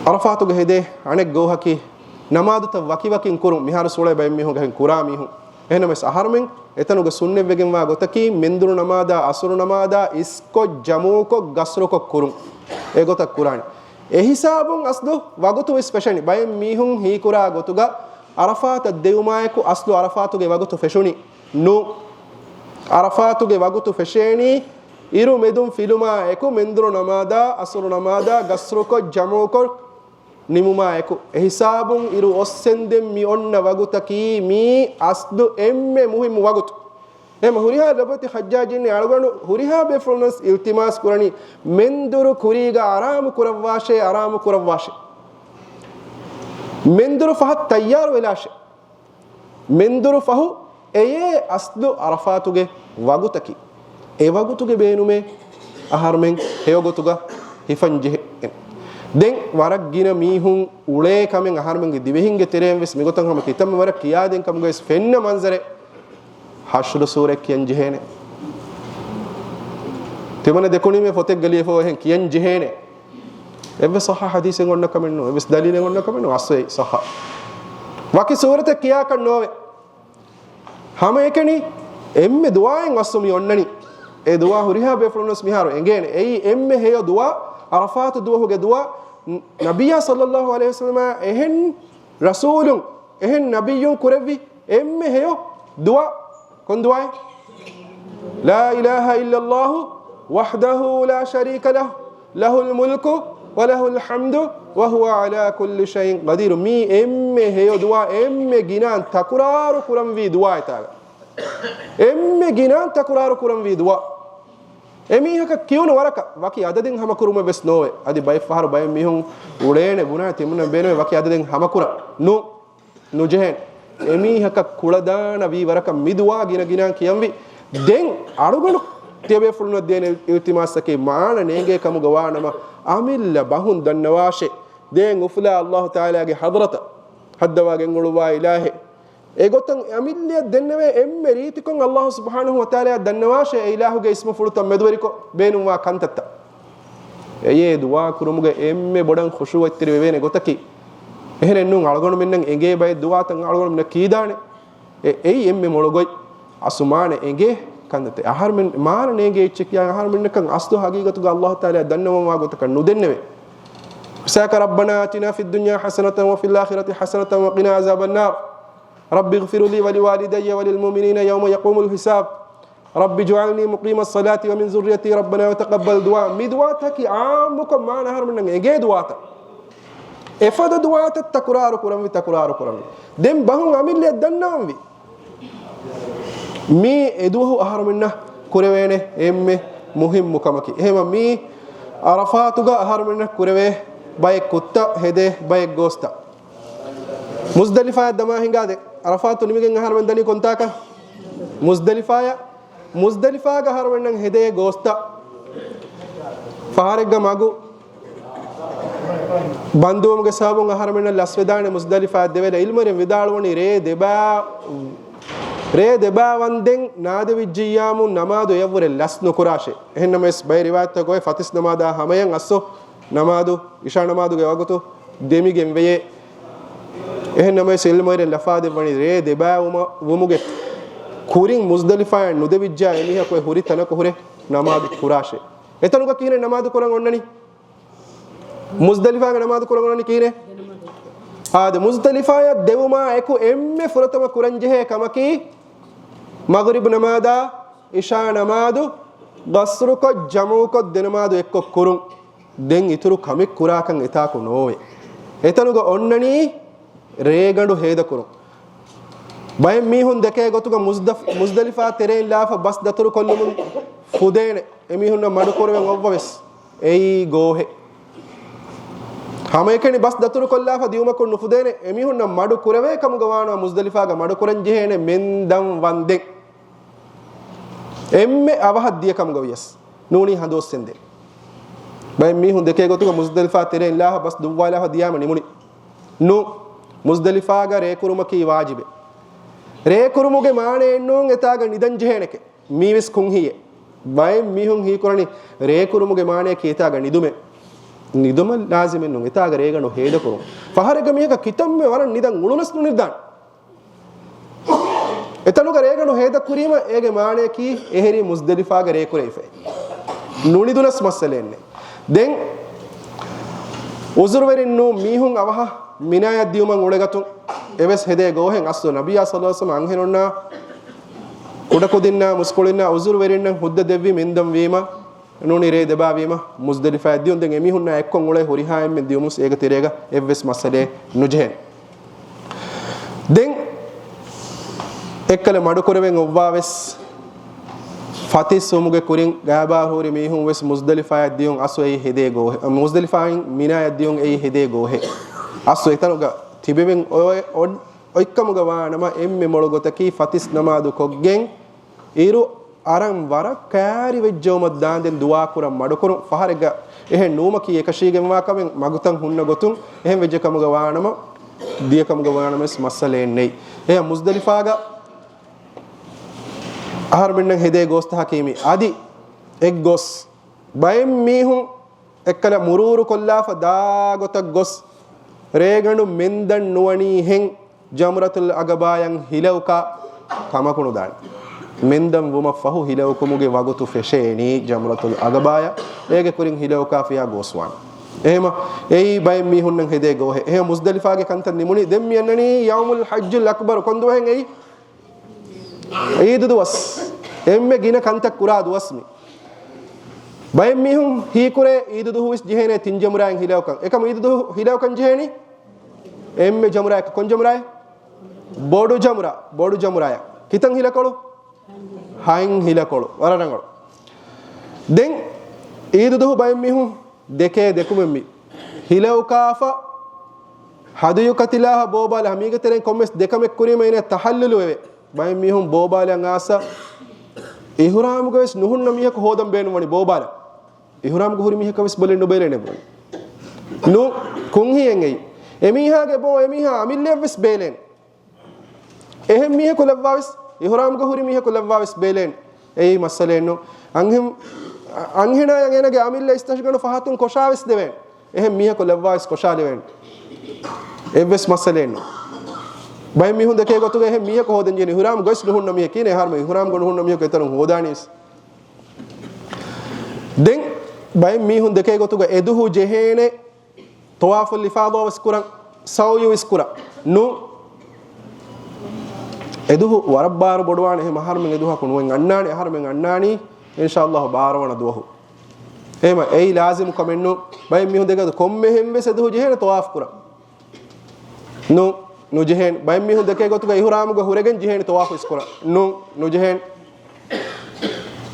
ޢަރަފާތުގަ ހެދޭ އަނެއް ގޯހަކީ ނަމާދުތައް ވަކިވަކިން ކުރުން. މިހާރު ސޫޅޭ ބައެއް މީހުން ގަހެން ކުރާ މީހުން. އެހެންނަމަވެސް އަހަރުމެން އެތަނުގަ ސުންނަތްވެގެންވާ ގޮތަކީ މެންދުރު ނަމާދާ އަސުރު ނަމާދާ އިސްކޮށް ޖަމުކޮށް ގަސްރުކޮށް ކުރުން. އެގޮތަށް ކުރާނެ. އެހިސާބުން އަސްލު ވަގުތު ވެސް ފެށެނީ. ބައެއް މީހުން ހީކުރާ ގޮތުގަ ޢަރަފާތަށް ދެވުމާއެކު އަސްލު ޢަރަފާތުގެ ވަގުތު ފެށުނީ ނޫން. ޢަރަފާތުގެ ވަގުތު ފެށޭނީ އިރު މެދުން ފިލުމާއެކު މެންދުރު ނަމާދާ އަސުރު ނަމާދާ ގަސްރުކޮށް ޖަމުކޮށް ނިމުމާއެކު. އެހިސާބުން އިރު އޮއްސެންދެން މި އޮންނަ ވަގުތަކީ މީ އަސްލު އެންމެ މުހިއްމު ވަގުތު. އެހެން ހުރިހާ ލޮބުވެތި ޙައްޖާޖީން އަޅުގަނޑު ހުރިހާ ބޭފުޅުންވެސް އިލްތިމާސް ކުރަނީ މެންދުރު ކުރީގަ އަރާމު ކުރައްވާށޭ، އަރާމު ކުރައްވާށޭ. މެންދުރު ފަހަށް ތައްޔާރު ވެލާށޭ. މެންދުރު ފަހު އެޔޭ އަސްލު ޢަރަފާތުގެ ވަގުތަކީ. އެ ވަގުތުގެ ބޭނުމޭ އަހަރުމެން ހެޔޮގޮތުގަ ހިފަން ޖެހޭ. ދެން ވަރަށް ގިނަ މީހުން އުޅޭ ކަމެއް އަހަރުމެންގެ ދިވެހިންގެ ތެރެއިން ވެސް މިގޮތަށް ހަމަ ކިތަންމެ ވަރަށް ކިޔާދޭން ކަމުގައި ވެސް ފެންނަ މަންޒަރެއް. ޙަޝްރު ސޫރަ ކިޔަން ޖެހޭނެ. ތިމަން ދެކުނީމޭ ފޮތެއްގަ ލިޔެފަ އެހެން ކިޔަން ޖެހޭނެ. އެއްވެސް ޞައްޙަ ޙަދީޘެއް އޮންނަ ކަމެއް ނޫން. އެއްވެސް ދަލީލެއް އޮންނަ ކަމެއް ނޫން. އަސްލު އެއީ ޞައްޙަ. ވަކި ސޫރަތެއް ކިޔާކަށް ނޯވެ. ހަމައެކަނި އެންމެ ދުޢާއެއް އަސްލު މި އޮންނަނީ. އެ ދުޢާ ހުރިހާ ބޭފުޅުންވެސް މިހާރު އެނގޭނެ. އެއީ އެންމެ ހެޔޮ ދުޢާ، ޢަރަފާތު ދުވަހުގެ ދުޢާ. ނަބިއްޔާ ޞައްލައްލާހު ޢަލައިހި ވަސައްލަމަ އެހެން ރަސޫލުން، އެހެން ނަބިއްޔުން ކުރެއްވި އެންމެ ހެޔޮ ދުޢާ. ކޮން ދުޢާއެއް؟ لا إله إلا الله وحده لا شريك له، له الملك وله الحمد وهو على كل شيء قدير. މީ އެންމެ ހެޔޮ ދުޢާ، އެންމެ ގިނައިން ތަކުރާރު ކުރަންވީ ދުޢާއެއް ތާގަ. އެންމެ ގިނައިން ތަކުރާރު ކުރަންވީ ދުޢާ. އެމީހަކަށް ކިޔުނު ވަރަކަށް ވަކި އަދަދެއް ހަމަކުރުމެއް ވެސް ނޯވޭ. އަދި ބައެއް ފަހަރު ބައެއް މީހުން އުޅޭނެ ބުނާ ތިމަންނަ ބޭނުމޭ ވަކި އަދަދެއް ހަމަކުރަން. ނޫން. ނުޖެހޭނެ. އެމީހަކަށް ކުޅަދާނަ ވީ ވަރަކަށް މި ދުޢާ ގިނަ ގިނައިން ކިޔަންވީ. ދެން އަޅުގަނޑު ތިޔަބޭފުޅުންނަށް ދޭނެ އިލްތިމާސްއަކީ މާނަ ނޭނގޭ ކަމުގަ ވާނަމަ، އަމިއްލަ ބަހުން ދަންނަވާށޭ. ދޭން އުފުލާ ﷲ ތަޢާލާގެ ޙަޟްރަތަށް ހައްދަވާ ގެންގުޅުއްވާ އިލާހެއް. އެގޮތަށް އަމިއްލަޔަށް ދެންނެވޭ އެންމެ ރީތިކޮށް ﷲ ސުބްޙާނަހޫ ވަތަޢާލާއަށް ދަންނަވާށޭ އެ އިލާހުގެ އިސްމުފުޅުތައް މެދުވެރިކޮށް ބޭނުންވާ ކަންތައްތައް. އެޔޭ ދުޢާ ކުރުމުގެ އެންމެ ބޮޑަށް ޚުޝޫޢަތްތެރިވެވޭނެ ގޮތަކީ. އެހެނެއް ނޫން، އަޅުގަނޑުމެންނަށް އެނގޭ ބައެއް ދުޢާތައް އަޅުގަނޑުމެންނަށް ކީދާނެ. އެ-، އެއީ އެންމެ މޮޅު ގޮތް. އަސްލު މާނަ އެނގޭ ކަންތައްތައް. އަހަރުމެން މާނަ ނޭނގޭ އެއްޗެއް ކިޔާ އަހަރުމެންނަކަށް އަސްލު ހަގީގަތުގަ ﷲ ތަޢާލާ ދަންނަވަންވާ ގޮތަކަށް ނުދެންނެވޭ. އިސާކަ ربنا آتنا في الدنيا حسنة وفي الآخرة حسنة وقنا عذاب النار. رب اغفر لي ولوالدي وللمؤمنين يوم يقوم الحساب. رب اجعلني مقيم الصلاة ومن ذريتي ربنا وتقبل دعاء. މި ދުޢާތަކީ ޢާއްމުކޮށް މާނަ އަހަރުމެންނަށް އެނގޭ ދުޢާތައް. އެފަދަ ދުޢާތައް ތަކުރާރު ކުރަންވީ، ތަކުރާރު ކުރަންވީ. ދެން ބަހުން އަމިއްލައަށް ދަންނަވަންވީ. މީ އެދުވަހު އަހަރުމެންނަށް ކުރެވޭނެ އެންމެ މުހިއްމު ކަމަކީ. އެހެންވީމަ މީ ޢަރަފާތުގަ އަހަރުމެންނަށް ކުރެވޭ ބައެއް ކުށްތައް، ހެދޭ ބައެއް ގޯސްތައް. މުޒްދަލިފާއަށް ދަމާ ހިނގާދެ. ޢަރަފާތު ނިމިގެން އަހަރުމެން ދަނީ ކޮންތާކަށް؟ މުޒްދަލިފާޔަށް. މުޒްދަލިފާގަ އަހަރުމެންނަށް ހެދޭ ގޯސްތައް ފަހަރެއްގަ މަގު ބަންދުވުމުގެ ސަބަބުން އަހަރުމެންނަށް ލަސްވެދާނެ. މުޒްދަލިފާއަށް ދެވޭލާ ޢިލްމުވެރިން ވިދާޅުވަނީ ރޭ ދެބާ، ރޭ ދެބާ ވަންދެން ނާދެވިއްޖިއްޔާމު ނަމާދު އެއަށްވުރެ ލަސް ނުކުރާށޭ. އެހެންނަމަވެސް ބައެއް ރިވާޔަތްތަކުގައި ފަތިސް ނަމާދާ ހަމަޔަށް އަސްރު ނަމާދު އިޝާ ނަމާދުގެ ވަގުތު ދެމިގެން ވެޔޭ. އެހެން ނަމަވެސް ޢިލްމުވެރިން ލަފާދެއްވަނީ ރޭ ދެބާ ވުމަ-، ވުމުގެ ކުރިން މުޒްދަލިފާއަށް ނުދެވިއްޖާ އެމީހަކު އެ ހުރި ތަނަކު ހުރެ ނަމާދު ކުރާށޭ. އެތަނުގަ ކިހިނެއް ނަމާދު ކުރަން އޮންނަނީ؟ މުޒްދަލިފާގަ ނަމާދު ކުރަން އޮންނަނީ ކިހިނެއް؟ އާދެ، މުޒްދަލިފާޔަށް ދެވުމާ އެކު އެންމެ ފުރަތަމަ ކުރަންޖެހޭ ކަމަކީ، މަޣްރިބު ނަމާދާ އިޝާ ނަމާދު ގަޞްރުކޮށް، ޖަމުކޮށް، ދެނަމާދު އެއްކޮށް ކުރުން. ދެން އިތުރު ކަމެއް ކުރާކަން އެތާކު ނޯވޭ. އެތަނުގަ އޮންނަނީ ރޭގަނޑު ހޭދަކުރުން. ބައެއް މީހުން ދެކޭ ގޮތުގަ މުޒްދަފް-، މުޒްދަލިފާ ތެރެއިން ލާފަ ބަސް ދަތުރުކޮށްލުމުން ފުދޭނެ. އެމީހުންނަށް މަޑުކުރެވެން އޮއްވަވެސް އެއީ ގޯހެއް. ހަމައެކަނި ބަސް ދަތުރުކޮށްލާފަ ދިޔުމަކުން ނުފުދޭނެ. އެމީހުންނަށް މަޑު ކުރެވޭ ކަމުގަ ވާނަމަ މުޒްދަލިފާގަ މަޑު ކުރަން ޖެހޭނެ މެންދަން ވަންދެން. އެންމެ އަވަހަށް ދިޔަ ކަމުގަ ވިޔަސް ނޫނީ ހަނދުއޮއްސެންދެން. ބައެއް މީހުން ދެކޭ ގޮތުގަ މުޒްދަލިފާ ތެރެއިން ލާފަ ބަސް ދުއްވާލާފަ ދިޔާމަ ނިމުނީ. ނޫން. މުޒްދަލިފާގަ ރޭކުރުމަކީ ވާޖިބެއް. ރޭކުރުމުގެ މާނައެއް ނޫން އެތާގަ ނިދަން ޖެހޭނެކޭ. މީވެސް ކުންހިއެއް. ބައެއް މީހުން ހީކުރަނީ ރޭކުރުމުގެ މާނަޔަކީ އެތާގަ ނިދުމޭ. ނިދުމަށް ލާޒިމެއް ނޫން. އެތާގަ ރޭގަނޑު ހޭދަކުރުން. ފަހަރެއްގަ މީހަކަށް ކިތަންމެ ވަރަށް ނިދަން އުޅުނަސް ނުނިދާނެ. އެތަނުގަ ރޭގަނޑު ހޭދަ ކުރީމަ އޭގެ މާނަޔަކީ އެހެރީ މުޒްދަލިފާގަ ރޭކުރެވިފައި. ނުނިދުނަސް މައްސަލައެއް ނެތް. ދެން އުޒުރުވެރިން ނޫން މީހުން އަވަހަށް މިނާޔަށް ދިޔުމަށް އުޅެގަތުން އެވެސް ހެދޭ ގޯހެއް. އަސްލު ނަބިއްޔާ ޞައްލަﷲު ޢަލައިހި ވަސައްލަމަ އަންހެނުންނާ ކުޑަކުދިންނާ މުސްކުޅިންނާ އުޒުރުވެރިންނަށް ހުއްދަ ދެއްވީ މެންދަން ވީމަ، ނޫނީ ރޭ ދެބާވީމަ މުޒްދަލިފާއަށް ދިޔުން. ދެން އެމީހުންނާ އެއްކޮށް އުޅޭ ހުރިހާ އެންމެން ދިޔުމުސް އޭގެ ތެރޭގަ އެއްވެސް މައްސަލައެއް ނުޖެހޭނެ. ދެން އެއްކަލަ މަޑުކުރެވެން އޮއްވާވެސް، ފަތިސް ވުމުގެ ކުރިން ގާބާ ހުރި މީހުން ވެސް މުޒްދަލިފާއަށް ދިޔުން އަސްލު އެއީ ހެދޭ ގޯހެއް. މުޒްދަލިފާއިން މިނާއަށް ދިޔުން އެއީ ހެދޭ ގޯހެއް. އަސްލު އެތަނުގަ ތިބެވެން އޮ-، އޮ-، އޮތްކަމުގަ ވާނަމަ އެންމެ މޮޅު ގޮތަކީ ފަތިސް ނަމާދު ކޮށްގެން އިރު އަރަން ވަރަށް ކައިރިވެއްޖައުމަށް ދާންދެން ދުޢާ ކުރަން މަޑުކުރުން. ފަހަރެއްގަ އެހެން ނުވުމަކީ އެކަށީގެންވާ ކަމެއް، މަގުތައް ހުންނަ ގޮތުން އެހެން ވެއްޖެ ކަމުގަ ވާނަމަ، ދިޔަ ކަމުގަ ވާނަމަވެސް މައްސަލައެއް ނެތް. އެހެން މުޒްދަލިފާގަ އަހަރުމެންނަށް ހެދޭ ގޯސްތަކަކީ މި. އަދި އެއްގޮސް ބައެއް މީހުން އެއްކަލަ މުރޫރު ކޮށްލާފަ ދާ ގޮތަށް ގޮސް، ރޭގަނޑު މެންދަން ނުވަނީހެން ޖަމްރަތުލް ޢަޤަބާއަށް ހިލައުކާ ކަމަކު ނުދާނެ. މެންދަން ވުމަށްފަހު ހިލައުކުމުގެ ވަގުތު ފެށޭނީ ޖަމްރަތުލް ޢަޤަބާއަށް. އޭގެ ކުރިން ހިލައުކާފިޔާ ގޯސްވާނެ. އެހެމަ އެއީ ބައެއް މީހުންނަށް ހެދޭ ގޯހެއް. އެހެމަ މުޒްދަލިފާގެ ކަންތައް ނިމުނީ. ދެން މި އަންނަނީ ޔައުމުލް ޙައްޖުލް އަކްބަރު. ކޮން ދުވަހެއް އެއީ؟ ޢީދު ދުވަސް. އެންމެ ގިނަ ކަންތައް ކުރާ ދުވަސް މި. ބައެއް މީހުން ހީކުރޭ ޢީދު ދުވަހު ވެސް ޖެހޭނެ ތިން ޖަމްރާއިން ހިލައުކަން. އެކަމު ޢީދު ދުވަހު ހިލައުކަން ޖެހޭނީ އެންމެ ޖަމްރާއަކަށް. ކޮން ޖަމްރާއެއް؟ ބޮޑު ޖަމްރާ. ބޮޑު ޖަމްރާއަށް. ކިތަން ހިލަކޮޅު؟ ހައިން ހިލަކޮޅު. ވަރަށް ރަނގަޅު. ދެން ޢީދު ދުވަހު ބައެއް މީހުން ދެކޭ ދެކުމެއް މި. ހިލައުކާފަ ހަދުޔު ކަތިލާފަ ބޯބާލާ މީގެ ތެރެއިން ކޮންމެސް ދެ ކަމެއް ކުރީމަ އޭނަ ތަޙައްލުލު ވެވޭ. ބައެއް މީހުން ބޯބާލަން އާސަ އިޙްރާމުގަ ވެސް ނުހުންނަ މީހަކު ހޯދަން ބޭނުންވަނީ ބޯބާލަ. އިޙްރާމުގަ ހުރި މީހަކަށް ވެސް ބޮލެއް ނުބޭލޭނެ ބުނި. ނޫ، ކުންހިއެއް އެއީ. އެމީހާގެ ބޯ އެމީހާ އަމިއްލައަށް ވެސް ބޭލޭނެ. އެހެން މީހަކު ލައްވާވެސް، އިޙްރާމުގަ ހުރި މީހަކު ލައްވާވެސް ބޭލޭނެ. އެއީ މައްސަލައެއް ނޫން. އަންހެން، އަންހެނާޔަށް އޭނަގެ އަމިއްލަ އިސްތަށިގަނޑު ފަހަތުން ކޮށާވެސް ދެވޭނެ. އެހެން މީހަކު ލައްވާވެސް ކޮށާލެވޭނެ. އެއްވެސް މައްސަލައެއް ނޫން. ބައެއް މީހުން ދެކޭ ގޮތުގަ އެހެން މީހަކު ހޯދަން ޖެހޭނެ އިޙްރާމުގަ ވެސް ނުހުންނަ މީހެއް ކިހިނެއް އަހަރުމެން އިޙްރާމުގަ ނުހުންނަ މީހަކު އެތަނުން ހޯދާނީވެސް. ދެން ބައެއް މީހުން ދެކޭ ގޮތުގަ އެދުހު ޖެހޭނެ ޠަވާފުލް އިފާޟާ ވެސް ކުރަން، ސަޢުޔު ވެސް ކުރަން. ނޫން. އެދުހު ވަރަށް ބާރު ބޮޑުވާނެ. އެހެން އަހަރުމެން އެދުހަކު ނުވެން އަންނާނެ. އަހަރުމެން އަންނާނީ އިންޝާﷲ ބާރަ ވަނަ ދުވަހު. އެހެމަ އެއީ ލާޒިމު ކަމެއް ނޫން. ބައެއް މީހުން ދެކޭ ގޮތު ކޮންމެހެން ވެސް އެދުހު ޖެހޭނެ ޠަވާފު ކުރަން. ނޫން، ނުޖެހޭނެ. ބައެއް މީހުން ދެކޭ ގޮތުގަ އިޙްރާމުގަ ހުރެގެން ޖެހޭނެ ޠަވާފު ވެސް ކުރަން. ނޫން، ނުޖެހޭނެ.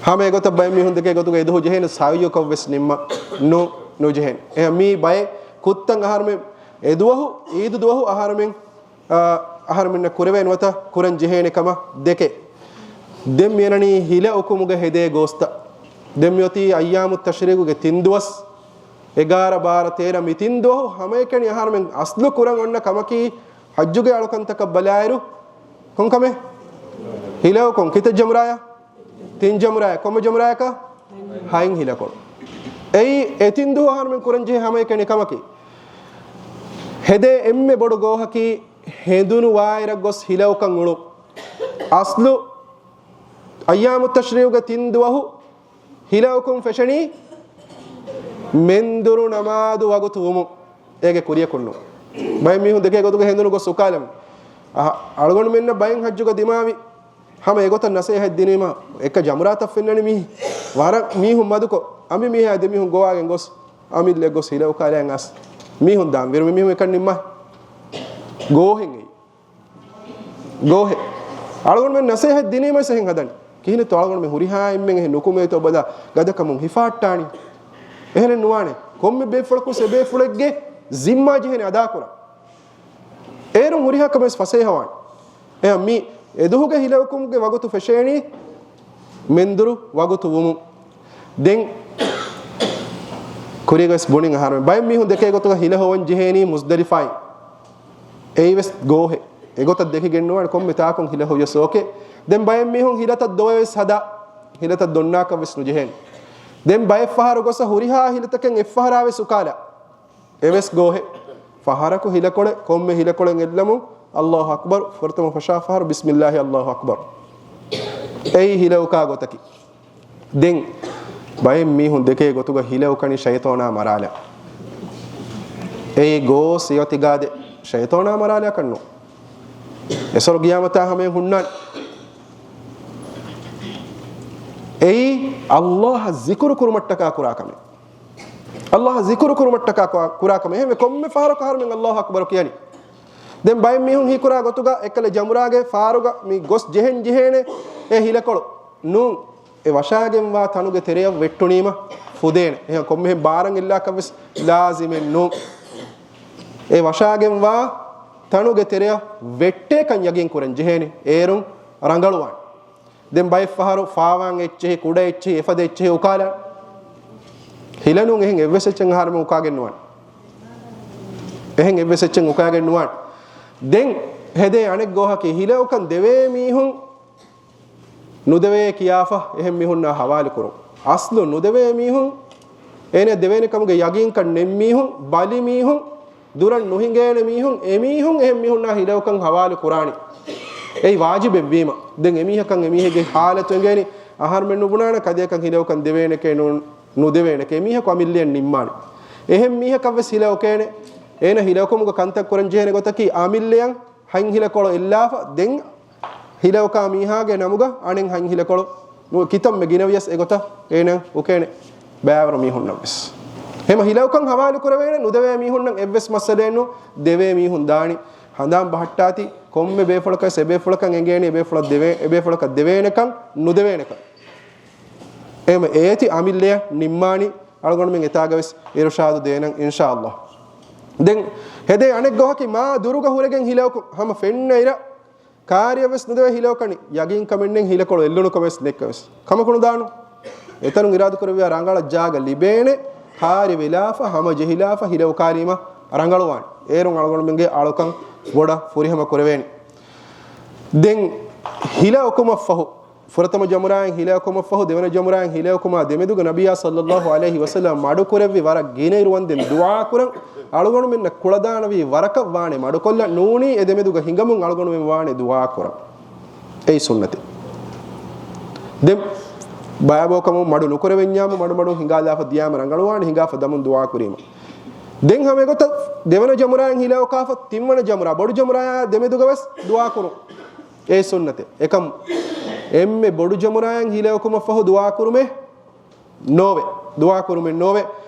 ހަމަ އެގޮތަށް ބައެއް މީހުން ދެކޭ ގޮތުގަ އެދުހު ޖެހޭނެ ސަޢުޔަކަށް ވެސް ނިންމަން. ނޫން، ނުޖެހޭނެ. އެހެން މީ ބައެއް ކުށްތައް އަހަރުމެން އެދުވަހު، ޢީދު ދުވަހު އަހަރުމެން، އަ، އަހަރުމެންނަށް ކުރެވޭ ނުވަތަ ކުރަން ޖެހޭނެ ކަމަށް ދެކޭ. ދެން މިއަންނަނީ ހިލަ އުކުމުގަ ހެދޭ ގޯސްތައް. ދެން މިއޮތީ އައްޔާމު ތަޝްރީޤުގެ ތިން ދުވަސް، އެގާރަ، ބާރަ، ތޭރަ މި ތިން ދުވަހު ހަމައެކަނި އަހަރުމެން އަސްލު ކުރަން އޮންނަ ކަމަކީ ޙައްޖުގެ އަޅުކަންތަކަށް ބަލާއިރު، ކޮން ކަމެއް؟ ހިލައުކުން. ކިތައް ޖަމްރާޔަށް؟ ތިން ޖަމްރާޔަށް. ކޮންމެ ޖަމްރާޔަކަށް؟ ހައިން ހިލަކޮޅު. އެއީ އެ ތިން ދުވަހު އަހަރުމެން ކުރަން ޖެހޭ ހަމައެކަނި ކަމަކީ. ހެދޭ އެންމެ ބޮޑު ގޯހަކީ ހެނދުނު ވާއިރަށް ގޮސް ހިލައުކަން އުޅުން. އަސްލު އައްޔާމު ތަޝްރީޤުގެ ތިން ދުވަހު ހިލައުކުން ފެށެނީ މެންދުރު ނަމާދު ވަގުތު ވުމުން. އޭގެ ކުރިޔަކުން ނޫން. ބައެއް މީހުން ދެކޭ ގޮތުގަ ހެނދުނު ގޮސް އުކާލަމުން. އަހަ، އަޅުގަނޑުމެންނަށް ބައެއް ޙައްޖުގަ ދިމާވި ހަމަ އެގޮތަށް ނަސޭހަތް ދިނީމަ، އެކަ ޖަމްރާތަށް ފެންނަނީ މީ. ވަރަށް މީހުން މަދުކޮށް، އަނބިމީހާ ދެމީހުން ގޮވާގެން ގޮސް، އަމިއްލަ ގޮސް ހިލަ އުކާލައިގެން އަސް މީހުން ދާން ވިރު މި މީހުން އެކަން ނިންމާ. ގޯހެއް އެއީ. ގޯހެއް. އަޅުގަނޑުމެން ނަސޭހަތް ދިނީމަ އެހެން ހަދަނީ. ކިހިނެއްތޯ އަޅުގަނޑުމެން ހުރިހާ އެންމެން އެހެން ނުކުމޭތޯ ބަލާ ގަދަކަމުން ހިފާއްޓާނީ. އެހެނެއް ނުވާނެ. ކޮންމެ ބޭފުޅަކުވެސް އެބޭފުޅެއްގެ ޒިންމާ ޖެހޭނެ އަދާކުރަން. އޭރުން ހުރިހާ ކަމެއް ފަސޭހަވާނެ. އެހެން މި އެދުހުގެ ހިލައުކުމުގެ ވަގުތު ފެށޭނީ މެންދުރު ވަގުތު ވުމުން. ދެން ކުރީގަވެސް ބުނިން އަހަރުމެން ބައެއް މީހުން ދެކޭ ގޮތުގަ ހިލަ ހޮވަން ޖެހޭނީ މުޒްދަލިފާއިން. އެއީވެސް ގޯހެއް. އެގޮތަށް ދެކިގެން ނުވާނެ ކޮންމެ ތާކުން ހިލަ ހޮވިޔަސް އޯކޭ. ދެން ބައެއް މީހުން ހިލަތައް ދޮވެވެސް ހަދާ. ހިލަތައް ދޮންނާކަށްވެސް ނުޖެހޭނެ. ދެން ބައެއް ފަހަރު ގޮސް ހުރިހާ ހިލަތަކެއް އެއްފަހަރާވެސް އުކާލާ. އެވެސް ގޯހެއް. ފަހަރަކު ހިލަކޮޅެއް، ކޮންމެ ހިލަކޮޅެއް އެއްލަމުން، އައްލާހު އަކްބަރު، ފުރަތަމަ ފަށާ ފަހަރު، ބިސްމިއްލާހި، އައްލާހު އަކްބަރު. އެއީ ހިލައުކާ ގޮތަކީ. ދެން ބައެއް މީހުން ދެކޭ ގޮތުގަ ހިލައުކަނީ ޝައިޠާނާ މަރާލާ. އެއީ ގޯސް އިޢުތިޤާދެއް. ޝައިޠާނާ މަރާލާކަށް ނޫން. އެސޮރު ގިޔާމަތާ ހަމައިން ހުންނާނެ. އެއީ އައްލާހަށް ޒިކުރު ކުރުމަށްޓަކާ ކުރާ ކަމެއް. އައްލާހަށް ޒިކުރު ކުރުމަށްޓަކާ ކުރާ، ކުރާ ކަމެއް. އެހެންވެ ކޮންމެ ފަހަރަކު އަހަރުމެން އައްލާހު އަކްބަރު ކިޔަނީ. ދެން ބައެއް މީހުން ހީކުރާ ގޮތުގަ އެއްކަލަ ޖަމްރާގެ ފާރުގަ މި ގޮސް ޖެހެން ޖެހޭނެ އެ ހިލަކޮޅު ނޫން. އެ ވަށާގެންވާ ތަނުގެ ތެރެޔަށް ވެއްޓުނީމަ ފުދޭނެ. އެހެން ކޮންމެހެން ބާރަށް އެއްލާކަށްވެސް ލާޒިމެއް ނޫން. އެ ވަށާގެންވާ ތަނުގެ ތެރެޔަށް ވެއްޓޭކަން ޔަގީން ކުރަން ޖެހޭނެ. އޭރުން ރަނގަޅުވާނެ. ދެން ބައެއް ފަހަރު ފާވާން އެއްޗެހި، ކުޑަ އެއްޗެހި، އެފަދަ އެއްޗެހި އުކާލާ. ހިލަނޫން އެހެން އެއްވެސް އެއްޗެއް އަހަރުމެން އުކާގެން ނުވާނެ. އެހެން އެއްވެސް އެއްޗެއް އުކާގެން ނުވާނެ. ދެން ހެދޭ އަނެއް ގޯހަކީ ހިލައުކަން ދެވޭ މީހުން ނުދެވޭ ކިޔާފަ އެހެން މީހުންނާ ހަވާލު ކުރުން. އަސްލު ނުދެވޭ މީހުން، އޭނަ ދެވޭނެ ކަމުގެ ޔަގީންކަން ނެތް މީހުން، ބަލި މީހުން، ދުރަށް ނުހިނގޭނެ މީހުން، އެމީހުން އެހެން މީހުންނާ ހިލައުކަން ހަވާލު ކުރާނީ. އެއީ ވާޖިބެއް ވީމަ. ދެން އެމީހަކަށް އެމީހެއްގެ ހާލަތު އެނގޭނީ، އަހަރުމެން ނުބުނާނެ ކަދޭކަން ހިލައުކަން ދެވޭނެކޭ ނޫން، ނުދެވޭނެކޭ. އެމީހަކު އަމިއްލަޔަށް ނިންމާނެ. އެހެން މީހަކަށްވެސް ހިލައުކޭނެ. އޭނަ ހިލައުކުމުގަ ކަންތައް ކުރަން ޖެހޭނެ ގޮތަކީ އަމިއްލަޔަށް ހަތް ހިލަކޮޅު އެއްލާފަ، ދެން ހިލައުކާ މީހާގެ ނަމުގަ އަނެއް ހަތް ހިލަކޮޅު ނު-، ކިތަންމެ ގިނަވިޔަސް އެގޮތަށް އޭނަ އުކޭނެ ބައިވަރު މީހުންނަށްވެސް. ހަމަ ހިލައުކަން ހަވާލު ކުރެވޭނެ ނުދެވޭ މީހުންނަށް އެއްވެސް މައްސަލައެއް ނޫން، ދެވޭ މީހުން ދާނީ. ހަނދާން ބަހައްޓާތި ކޮންމެ ބޭފުޅަކަށް އެބޭފުޅަކަށް އެނގޭނީ އެބޭފުޅަށް ދެވޭ، އެބޭފުޅަކަށް ދެވޭނެކަން ނުދެވޭނެކަން. އެހެން އޭތި އަމިއްލަޔަށް ނިންމާނީ. އަޅުގަނޑުމެން އެތާގަވެސް އިރުޝާދު ދޭނަން އިންޝާﷲ. ދެން ހެދޭ އަނެއް ގޯހަކީ މާ ދުރުގަ ހުރެގެން ހިލައުކު ހަމަ ފެންނަ އިރަށް ކާރިއަށްވެސް ނުދެވޭ ހިލައުކަނީ. ޔަގީންކަމެއް ނެތް ހިލަކޮޅު އެއްލުނުކަމެއްވެސް ނެތްކަމެއްވެސް. ކަމަކު ނުދާނު. އެތަނުން އިރާދަކުރެއްވިޔާ ރަނގަޅަށް ޖާގަ ލިބޭނެ، ކާރި ވެލާފަ ހަމަ ޖެހިލާފަ ހިލައުކާލީމަ ރަނގަޅުވާނެ. އޭރުން އަޅުގަނޑުމެންގެ އަޅުކަން ބޮޑަށް ފުރިހަމަ ކުރެވޭނެ. ދެން ހިލައުކުމަށްފަހު، ފުރަތަމަ ޖަމްރާއިން ހިލައުކުމަށްފަހު ދެވަނަ ޖަމްރާއިން ހިލައުކުމާ ދެމެދުގަ ނަބިއްޔާ ޞައްލައްލާހު ޢަލައިހި ވަސައްލަމަ މަޑުކުރެއްވި ވަރަށް ގިނައިރު ވަންދެން ދުޢާ ކުރަން. އަޅުގަނޑުމެންނަށް ކުޅަދާނަވީ ވަރަކަށް ވާނެ މަޑުކޮށްލަން. ނޫނީ އެ ދެމެދުގަ ހިނގަމުން އަޅުގަނޑުމެން ވާނެ ދުޢާ ކުރަން. އެއީ ސުންނަތެއް. ދެން ބަޔާބޯކަމުން މަޑު ނުކުރެވެންޏާމު މަޑުމަޑުން ހިނގާލާފަ ދިޔާމަ ރަނގަޅުވާނެ ހިނގާފަ ދަމުން ދުޢާ ކުރީމަ. ދެން ހަމަ އެގޮތަށް ދެވަނަ ޖަމްރާއިން ހިލައުކާފަ ތިންވަނަ ޖަމްރާ، ބޮޑު ޖަމްރާއާ ދެމެދުގަވެސް ދުޢާ ކުރުން. އެއީ ސުންނަތެއް. އެކަމް އެންމެ ބޮޑު ޖަމްރާއިން ހިލައުކުމަށްފަހު ދުޢާ ކުރުމެއް ނޯވެ. ދުޢާ ކުރުމެއް ނޯވެ.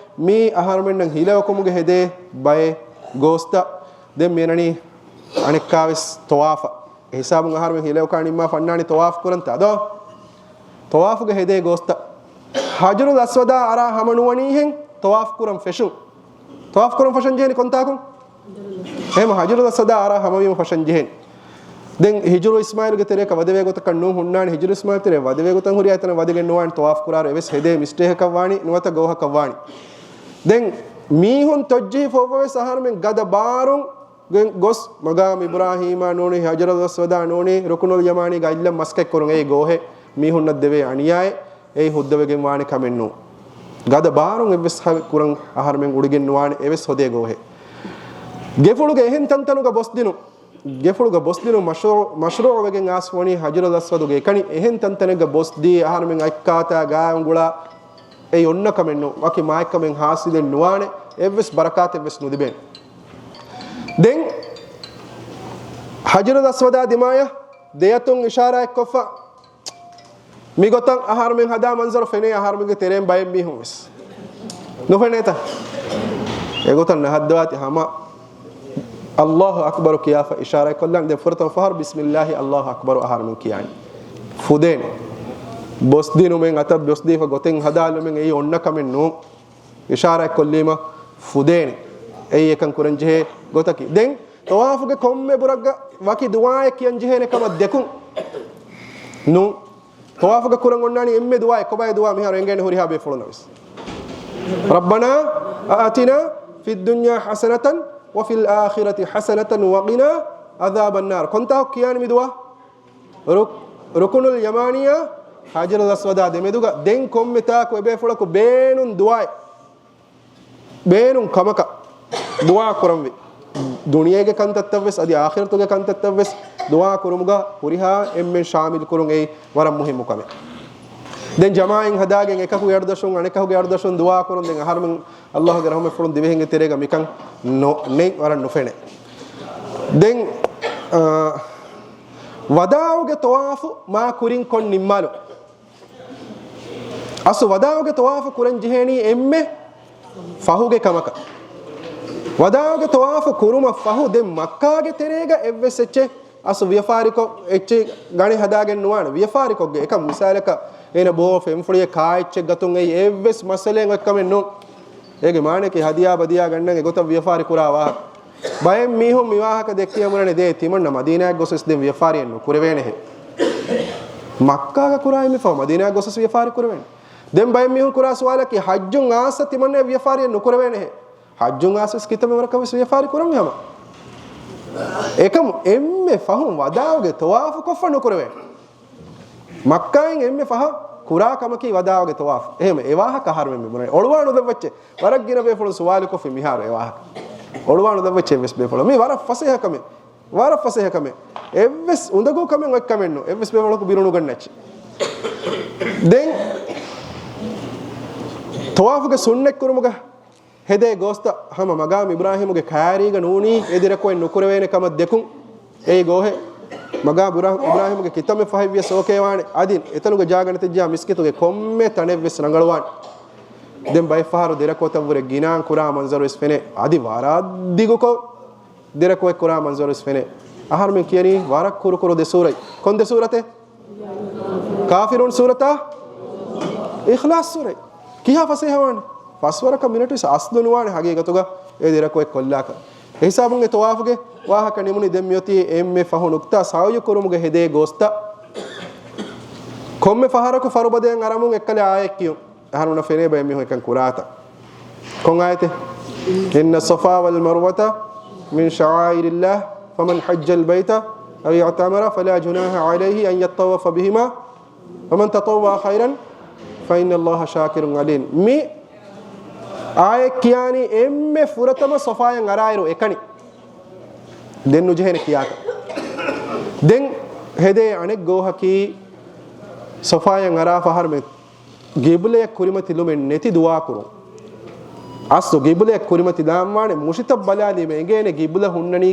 މީ އަހަރުމެންނަށް ހިލައުކުމުގެ ހެދޭ ބައެއް ގޯސްތައް. ދެން މިއަންނަނީ އަނެއްކާވެސް ޠަވާފަށް. އެ ހިސާބުން އަހަރުމެން ހިލައުކާ ނިންމާފަ އަންނާނީ ޠަވާފު ކުރަންތާ ދޯ؟ ޠަވާފުގެ ހެދޭ ގޯސްތައް. ހަޖަރުލް އަސްވަދާ އަރާ ހަމަނުވަނީހެން ޠަވާފު ކުރަން ފެށުން. ޠަވާފު ކުރަން ފަށަން ޖެހޭނީ ކޮންތާކުން؟ އެހެން ހަޖަރުލް އަސްވަދާ އަރާ ހަމަވީމަ ފަށަން ޖެހޭނީ. ދެން ހިޖުރު އިސްމާއިލުގެ ތެރޭކަށް ވަދެވޭ ގޮތަކަށް ނޫން ހުންނާނީ. ހިޖުރު އިސްމާއިލް ތެރޭ ވަދެވޭ ގޮތަށް ހުރި އެތަނަށް ވަދެގެން ނުވާނެ. ޠަވާފު ކުރާއިރު އެވެސް ހެދޭ މިސްޓޭކަކަށް ވާނީ ނުވަތަ ގޯހަކަށް ވާނީ. ދެން މީހުން ތޮއްޖެހި ފޮއްވަވެސް އަހަރުމެން ގަދަ ބާރުން ގޮސް މަގާމް އިބްރާހީމާ ނޫނީ، ހަޖަރުލް އަސްވަދާ ނޫނީ، ރުކުނުލް ޔަމާނީގަ އަތްލަން މަސައްކަތް ކުރުން އެއީ ގޯހެއް. މީހުންނަށް ދެވޭ އަނިޔާއެއް. އެއީ ހުއްދަވެގެން ވާނެ ކަމެއް ނޫން. ގަދަ ބާރުން އެއްވެސް ހަ-، ކުރަން އަހަރުމެން އުޅިގެން ނުވާނެ އެވެސް ހެދޭ ގޯހެއް. ގެފުޅުގެ އެހެން ތަންތަނުގަ ބޮސްދިނުން، ގެފުޅުގަ ބޮސްދިނުން މަޝްރޫޢު، މަޝްރޫޢު ވެގެން އާސް ވަނީ ހަޖަރުލް އަސްވަދުގެ އެކަނި. އެހެން ތަންތަނެއްގަ ބޮސްދީ އަހަރުމެން އަތްކާތާ ގާ އުނގުޅާ އެ އޮންނަ ކަމެއް ނޫން. ވަކި މާތްކަމެއް ހާސިލެއް ނުވާނެ. އެއްވެސް ބަރަކާތެއްވެސް ނުލިބޭނެ. ދެން ހަޖަރުލް އަސްވަދާ ދިމާޔަށް ދެއަތުން އިޝާރާތްކޮށްފަ، މިގޮތަށް އަހަރުމެން ހަދާ މަންޒަރު ފެނޭ އަހަރުމެންގެ ތެރޭން ބައެއް މީހުން ވެސް. ނުފެނޭތަ؟ އެގޮތަށް ނަހައްދަވާތި ހަމަ އައްލާހު އަކްބަރު ކިޔާފަ އިޝާރާތްކޮށްލާން. ދެން ފުރަތަމަ ފަހަރު ބިސްމިއްލާހި އައްލާހު އަކްބަރު އަހަރުމެން ކިޔާނީ. ފުދޭނެ. ބޮސްދިނުމެއް އަތަށް ބޮސްދީފަ ގޮތެއް ހަދާލުމެއް އެއީ އޮންނަ ކަމެއް ނޫން. އިޝާރާތްކޮށްލީމަ ފުދޭނެ. އެއީ އެކަން ކުރަންޖެހޭ ގޮތަކީ. ދެން ޠަވާފުގެ ކޮންމެ ބުރަކަށް ވަކި ދުޢާއެއް ކިޔަންޖެހޭނެ ކަމަށް ދެކުން. ނޫން. ޠަވާފުގަ ކުރަން އޮންނާނީ އެންމެ ދުޢާ، އެއްކޮބާ އެ ދުޢާ މިހާރު އެނގޭނެ ހުރިހާ ބޭފުޅުންނަށް ވެސް. رَبَّنَا آتِنَا فِي الدُّنْيَا حَسَنَةً وَفِي الْآخِرَةِ حَسَنَةً وَقِنَا عَذَابَ النَّارِ. ކޮންތާކު ކިޔާނީ މި ދުޢާ؟ ރުކް-، ރުކުނުލް ޔަމާނީއާ ހަޖަރުލް އަސްވަދާ ދެމެދުގަ ދެން ކޮންމެ ތާކު އެބޭފުޅަކު ބޭނުން ދުޢާއެއް، ބޭނުން ކަމަކަށް ދުޢާ ކުރަންވީ. ދުނިޔޭގެ ކަންތައްތައްވެސް އަދި އާޚިރަތުގެ ކަންތައްތައްވެސް ދުޢާ ކުރުމުގަ ހުރިހާ އެންމެން ޝާމިލް ކުރުން އެއީ ވަރަށް މުހިއްމު ކަމެއް. ދެން ޖަމާޢަތް ހަދާގެން އެކަކުގެ އަޑުދަށުން އަނެކަކުގެ އަޑުދަށުން ދުޢާ ކުރުން. ދެން އަހަރުމެން އައްލާހުގެ ރަޙުމަތްފުޅުން ދިވެހިންގެ ތެރޭގަ މިކަން ނޯ-، ނެތް ވަރަށް ނުފެނޭ. ދެން، އާ، ވަދާޢުގެ ޠަވާފު މާ ކުރިން ކޮށް ނިންމާލުން. އަސްލު ވަދާޢުގެ ޠަވާފު ކުރަން ޖެހޭނީ އެންމެ ފަހުގެ ކަމަކަށް. ވަދާޢުގެ ޠަވާފު ކުރުމަށް ފަހު ދެން މައްކާގެ ތެރޭގަ އެއްވެސް އެއްޗެއް އަސްލު ވިޔަފާރިކޮށް އެއްޗެއް ގަނެ ހަދާގެން ނުވާނެ. ވިޔަފާރިކޮށްގެ އެކަމް މިސާލަކަށް އޭނަ ބޯ ފެންފުޅިއެއް ކާ އެއްޗެއް ގަތުން އެއީ އެއްވެސް މައްސަލައެއް އޮތް ކަމެއް ނޫން. އޭގެ މާނައަކީ ހަދިޔާ ބަދިޔާ ގަންނަން އެގޮތަށް ވިޔަފާރި ކުރާ ވާހަކަ. ބައެއް މީހުން މި ވާހަކަ ދެއްކިޔަމުން ދޭ ތިމަންނަ މަދީނާއަށް ގޮސްވެސް ދެން ވިޔަފާރިއެއް ނުކުރެވޭނެހޭ. މައްކާގަ ކުރާ އެންމެ ފަހު މަދީނާއަށް ގޮސްވެސް ވިޔަފާރި ކުރެވޭނެ. ދެން ބައެއް މީހުން ކުރާ ސުވާލަކީ ޙައްޖުން އާސަ ތިމަންނަ ވިޔަފާރިއެއް ނުކުރެވޭނެހޭ. ޙައްޖުން އާސަސް ކިތަންމެ ވަރަކަށް ވެސް ވިޔަފާރި ކުރަންވީ ހަމަ. އެކަމު އެންމެ ފަހުން ވަދާޢުގެ ޠަވާފު ކޮށްފަ ނުކުރެވޭނެ. މައްކާއިން އެންމެ ފަހަށް ކުރާ ކަމަކީ ވަދާޢުގެ ޠަވާފު. އެހެން އެ ވާހަކަ އަހަރުމެން މި ބުނަނީ. އޮޅުވާ ނުލައްވައްޗޭ. ވަރަށް ގިނަ ބޭފުޅުން ސުވާލުކޮށްފި މިހާރު އެ ވާހަކަ. އޮޅުވާ ނުލައްވައްޗޭ އެއްވެސް ބޭފުޅުން. މީ ވަރަށް ފަސޭހަ ކަމެއް. ވަރަށް ފަސޭހަ ކަމެއް. އެއްވެސް އުނދަގޫ ކަމެއް އޮތް ކަމެއް ނޫން. އެއްވެސް ބޭފުޅަކު ބިރު ނުގަންނައްޗި. ދެން ޠަވާފުގެ ސުންނަތް ކުރުމުގަ ހެދޭ ގޯސްތައް ހަމަ މަގާމް އިބްރާހީމުގެ ކާރީގަ ނޫނީ އެ ދެރަކޮޅެއް ނުކުރެވޭނެ ކަމަށް ދެކުން. އެއީ ގޯހެއް. މަގާމް އިބްރާ-، އިބްރާހީމުގެ ކިތަންމެ ފަހެއްވިޔަސް އޯކޭ ވާނެ. އަދި އެތަނުގެ ޖާގަ ނެތިއްޖާ މިސްކިތުގެ ކޮންމެ ތަނެއްވެސް ރަނގަޅުވާނެ. ދެން ބައެއް ފަހަރު ދެރަކޮޅުތައްވުރެ ގިނާން ކުރާ މަންޒަރުވެސް ފެނޭ. އަދި ވަރަށް ދިގުކޮށް ދެރަކޮޅެއް ކުރާ މަންޒަރުވެސް ފެނޭ. އަހަރުމެން ކިޔަނީ ވަރަށް ކުރު ކުރު ދެ ސޫރަތް. ކޮން ދެ ސޫރަތެއް؟ ކާފިރޫން ސޫރަތާ އިޚްލާޞް ސޫރަތް. ކިހާ ފަސޭހަވާނެ؟ ފަސްވަރަކަށް މިނެޓު ވެސް އަސްލު ނުވާނެ ހަގީގަތުގަ އެ ދެރަކޮޅެއް ކޮށްލާކަށް. އެހިސާބުން އެ ޠަވާފުގެ ވާހަކަ ނިމުނީ. ދެން މިއޮތީ އެންމެ ފަހު ނުކްތާ ސަޢުޔު ކުރުމުގެ ހެދޭ ގޯސްތައް. ކޮންމެ ފަހަރަކު ފަރުބަދަޔަށް އަރަމުން އެއްކަލަ އާޔަތް ކިޔުން. އަހަރުމެންނަށް ފެނޭ ބައެއް މީހުން އެކަން ކުރާތަން. ކޮން އާޔަތެއް؟ إِنَّ الصَّفَا وَالْمَرْوَةَ مِنْ شَعَائِرِ اللَّهِ فَمَنْ حَجَّ الْبَيْتَ أَوِ اعْتَمَرَ فَلَا جُنَاحَ عَلَيْهِ أَنْ يَطَّوَّفَ بِهِمَا وَمَنْ تَطَوَّعَ خَيْرًا فَإِنَّ اللَّهَ شَاكِرٌ عَلِيمٌ. މި އާޔަތް ކިޔާނީ އެންމެ ފުރަތަމަ ޞަފާޔަށް އަރާއިރު އެކަނި. ދެން ނުޖެހޭނެ ކިޔާކަށް. ދެން ހެދޭ އަނެއް ގޯހަކީ ޞަފާޔަށް އަރާ ފަހަރު މެ ގިބްލަޔަށް ކުރިމަތިލުމެއް ނެތި ދުޢާ ކުރުން. އަސްލު ގިބްލަޔަށް ކުރިމަތިލާންވާނެ މުށިތައް ބަލާލީމަ އެނގޭނެ ގިބްލަ ހުންނަނީ،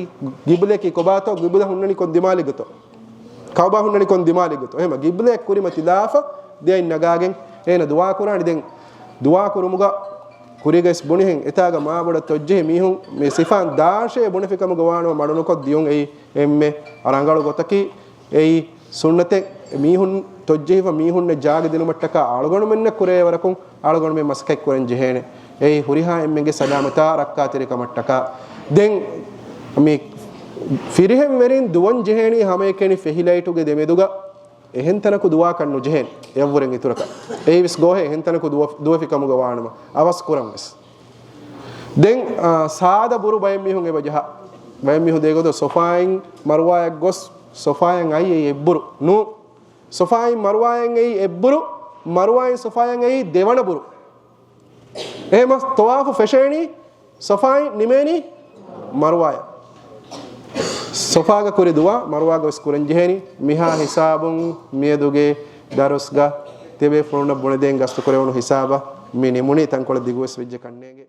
ގިބްލަޔަކީ ކޮބާތޯ، ގިބްލަ ހުންނަނީ ކޮން ދިމާލެއްގަތޯ، ކައުބާ ހުންނަނީ ކޮން ދިމާލެއްގަތޯ. އެހެމަ ގިބްލަޔަށް ކުރިމަތިލާފަ ދެއަތް ނަގާގެން އޭނަ ދުޢާ ކުރާނެ. ދެން ދުޢާ ކުރުމުގަ ކުރީގައިސް ބުނިހެން އެތާގަ މާބޮޑަށް ތޮއްޖެހި މީހުން މި ސިފާން ދާށޭ ބުނެފިކަމުގަ ވާނަމަ މަޑުނުކޮށް ދިޔުން އެއީ އެންމެ ރަނގަޅު ގޮތަކީ. އެއީ ސުންނަތެއް. މީހުން ތޮއްޖެހިފަ މީހުންނަށް ޖާގަ ދިނުމަށްޓަކާ އަޅުގަނޑުމެންނަށް ކުރެވޭ ވަރަކުން އަޅުގަނޑުމެން މަސައްކަތް ކުރަން ޖެހޭނެ. އެއީ ހުރިހާ އެންމެންގެ ސަލާމަތާ ރައްކާތެރިކަމަށްޓަކާ. ދެން މި ފިރިހެން ވެރިން ދުވަން ޖެހޭނީ ހަމައެކަނި ފެހިލައިޓުގެ ދެމެދުގަ އެހެން ތަނަކު ދުވާކަށް ނުޖެހޭނެ އެއަށްވުރެން އިތުރަކަށް. އެއީވެސް ގޯހެއް އެހެން ތަނަކު ދުވަ-، ދުވެފި ކަމުގަ ވާނަމަ އަވަސް ކުރަން ވެސް. ދެން، އާ، ސާދަ ބުރު ބައެއް މީހުން އެބަ ޖަހާ. ބައެއް މީހުން ދޭގޮތު ސޮފާއިން މަރުވާޔަށް ގޮސް، ސޮފާޔަށް އައި އެއީ އެއްބުރު ނޫ. ސޮފާއިން މަރުވާޔަށް އެއީ އެއްބުރު، މަރުވާއިން ސޮފާޔަށް އެއީ ދެވަނަ ބުރު. އެހެމަ ޠަވާފު ފެށޭނީ ސޮފާއިން ނިމޭނީ މަރުވާޔަށް. ސޮފާގަ ކުރި ދުޢާ މަރުވާގަ ވެސް ކުރަން ޖެހޭނީ. މިހާ ހިސާބުން މިއަދުގެ ދަރުސްގަ ތިބޭފުޅުންނަށް ބުނެދޭން ގަސްތު ކުރެވުނު ހިސާބަށް މި ނިމުނީ. ތަންކޮޅެއް ދިގުވެސް ވެއްޖެ ކަންނޭނގެ.